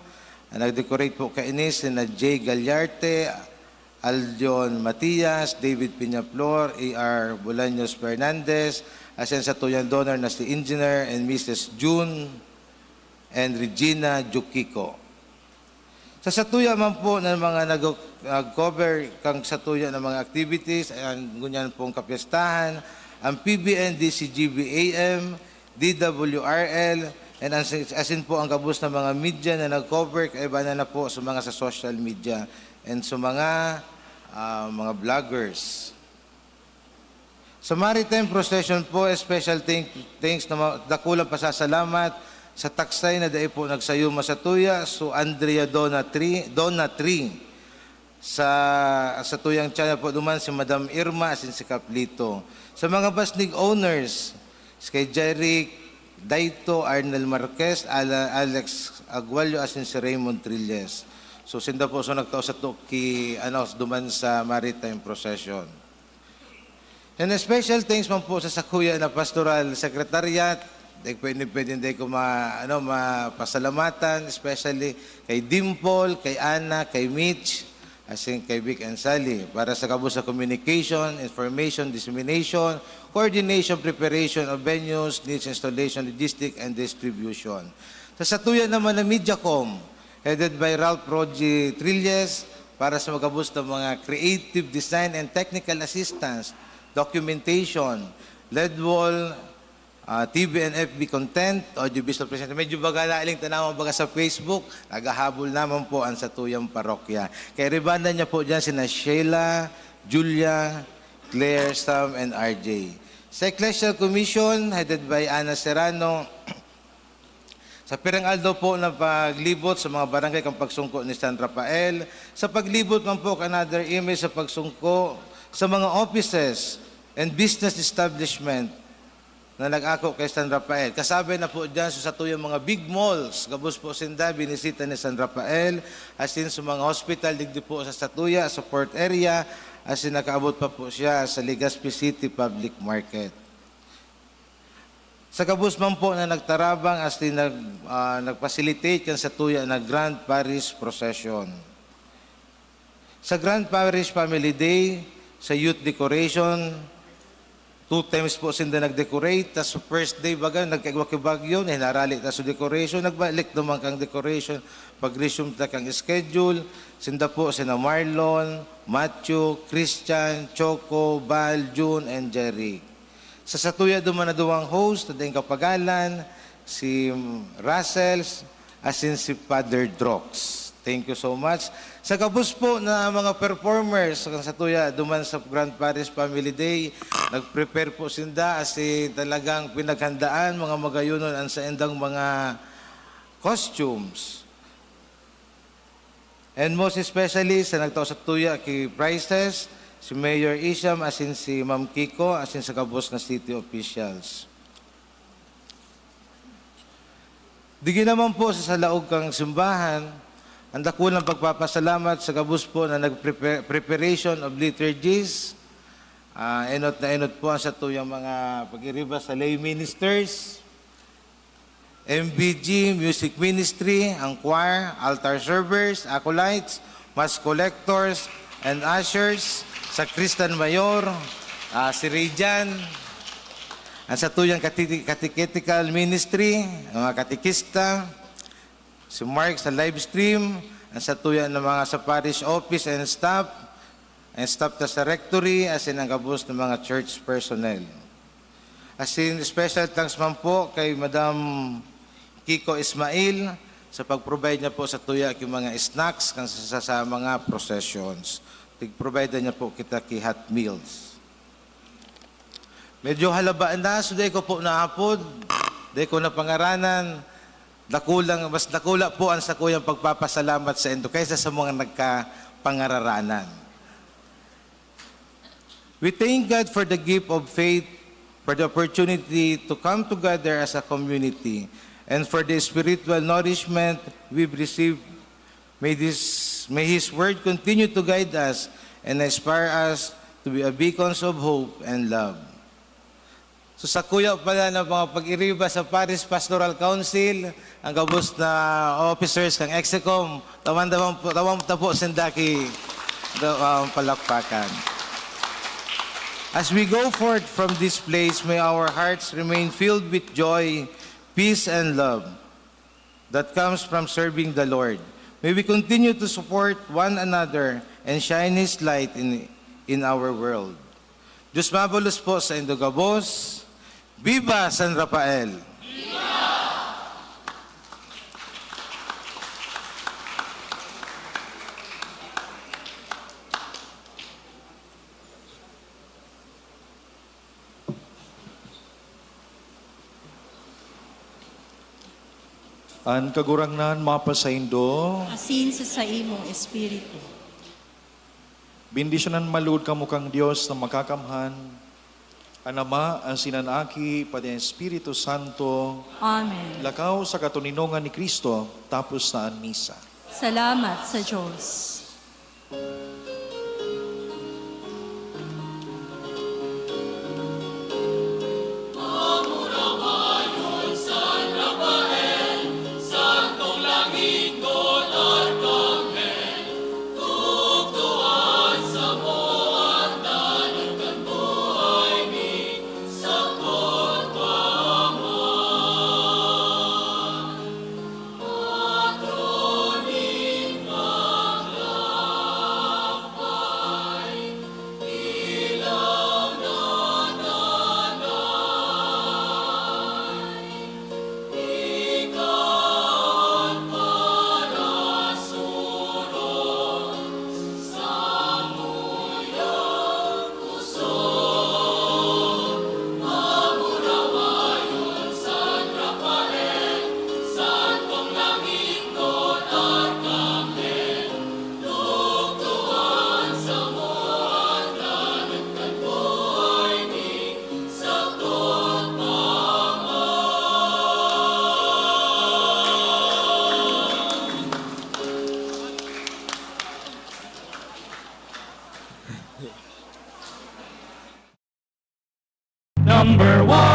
Ang nag-decorate po kaini sina Jay Gallarte, Aldion Matias, David Peñaflor, A R Bolaños Fernandez, asin sa tuyang donor na si Engineer and Missus June and Regina Jukico. Sa satuya man po ng mga nag-, nag-cover kang satuya ng mga activities, ayan, ngunyan pong kapyestahan, ang P B N D C G B A M, D W R L, and as-, asin po ang gabos na mga media na nag-cover, kaibanan na po sa mga sa social media and sa mga, ah, mga vloggers. Sa Maritime Procession po, special thank-, thanks na ma-, dakulang pasasalamat sa taksay na dai po nagsayuma satuya, so Andrea Dona Tri-, Dona Tri. Sa, sa tuyang tiyan na po duman si Madam Irma asin si Kaplito. Sa mga basnig owners, si kay Jeric Daito, Arnel Marquez, Ala-, Alex Aguayo, asin si Raymond Trilles. So, sinda po so nagtao sato ki, ano, duman sa Maritime Procession. And a special thanks man po sa sakuya na Pastoral Secretariat. Di pwede, pwede hindi ko ma-, ano, mapasalamatan, especially kay Dimple, kay Ana, kay Mitch, asin kay Vic and Sally, para sa gabos sa communication, information, dissemination, coordination, preparation of venues, needs installation, logistic, and distribution. Sa satuya naman na Mediacom, headed by Ralph Rogie Trilles, para sa magabos na mga creative design and technical assistance, documentation, L E D wall, ah, T V and F B content, audiovisual presentation. Medyo baga na aling tanawan baga sa Facebook, naghahabol naman po ang satuyang parokya. Kay rebanda niya po dyan sina Sheila, Julia, Claire, Sam, and R J. Sa Ecclesial Commission, headed by Ana Serrano, sa pirang aldaw po na paglibot sa mga barangay kan pagsungko ni San Rafael, sa paglibot man po kan another image sa pagsungko sa mga offices and business establishment, na nag-ako kay San Rafael. Kasabi na po dyan sa satuyang mga big malls, gabos po sinda binisita ni San Rafael, asin sa mga hospital digdi po sa satuya, sa port area, asin nakaabot pa po siya sa Legazpi City Public Market. Sa gabos man po na nagtarabang asin nag-, ah, nag-facilitate kan satuya na Grand Parish Procession. Sa Grand Parish Family Day, sa youth decoration, two times po sinda nag-decorate. Tas sa first day, baga, nagkaigwa ki bagyo, hinarali ta sa decoration, nagbalik naman kang decoration. Pag-resume ta kang schedule, sinda po sina Marlon, Matthew, Christian, Choco, Bal, June, and Jerry. Sa satuya duman na duwang host, na daing kapagalan, si Russell, asin si Father Drox. Thank you so much. Sa gabos po na mga performers, sa satuya duman sa Grand Parish Family Day, nag-prepare po sinda, asin talagang pinaghandaan, mga magayonon, ang saindang mga costumes. And most especially, sa nagtao satuya ki prizes, si Mayor Isham, asin si Ma'am Kiko, asin sa gabos na city officials. Digdi naman po sa, sa laog kang simbahan, ang dakulang pagpapasalamat sa gabos po na nag-prepare-, preparation of liturgies. Ah, enot na enot po ang satuyang mga pag-iriba sa lay ministers, M B G, music ministry, ang choir, altar servers, acolytes, mass collectors, and ushers, sakristan mayor, ah, si Rayjan, ang satuyang kati-, catechetical ministry, ang mga katekista, si Mark sa live stream, ang satuya ng mga sa parish office and staff, ang staff ta sa rectory, asin ang gabos ng mga church personnel. Asin special thanks man po kay Madam Kiko Ismail sa pag-provide niya po satuya ki mga snacks kan sa, sa, sa mga processions. Tig-provide niya po kita ki hot meals. Medyo halaba na, so dai ko po naapod, dai ko napangaranan. Dakulang, mas dakula po ang sakuyang pagpapasalamat saindo kaysa sa mga nagkapangararanan. We thank God for the gift of faith, for the opportunity to come together as a community, and for the spiritual nourishment we've received. May this, may His Word continue to guide us and inspire us to be a beacons of hope and love. So, sakuya pala ng mga pag-iriba sa Parish Pastoral Council, ang gabos na officers kang Execom, tawan-tawan po, tawan ta po sinda ki, da-, um, palakpakan. As we go forth from this place, may our hearts remain filled with joy, peace, and love that comes from serving the Lord. May we continue to support one another and shine His light in, in our world. Diyos mabalos po saindo gabos. Viva San Rafael! An Kagurangnan mapasaindo. Asin sa saimong espiritu. Bendisyonan man logod kamo kan Dios na Makakamhan, an Ama, asin an Aki, pati an Espiritu Santo. Amen. Lakaw sa katoninongan ni Cristo, tapos na an misa. Salamat sa Dios. Number one.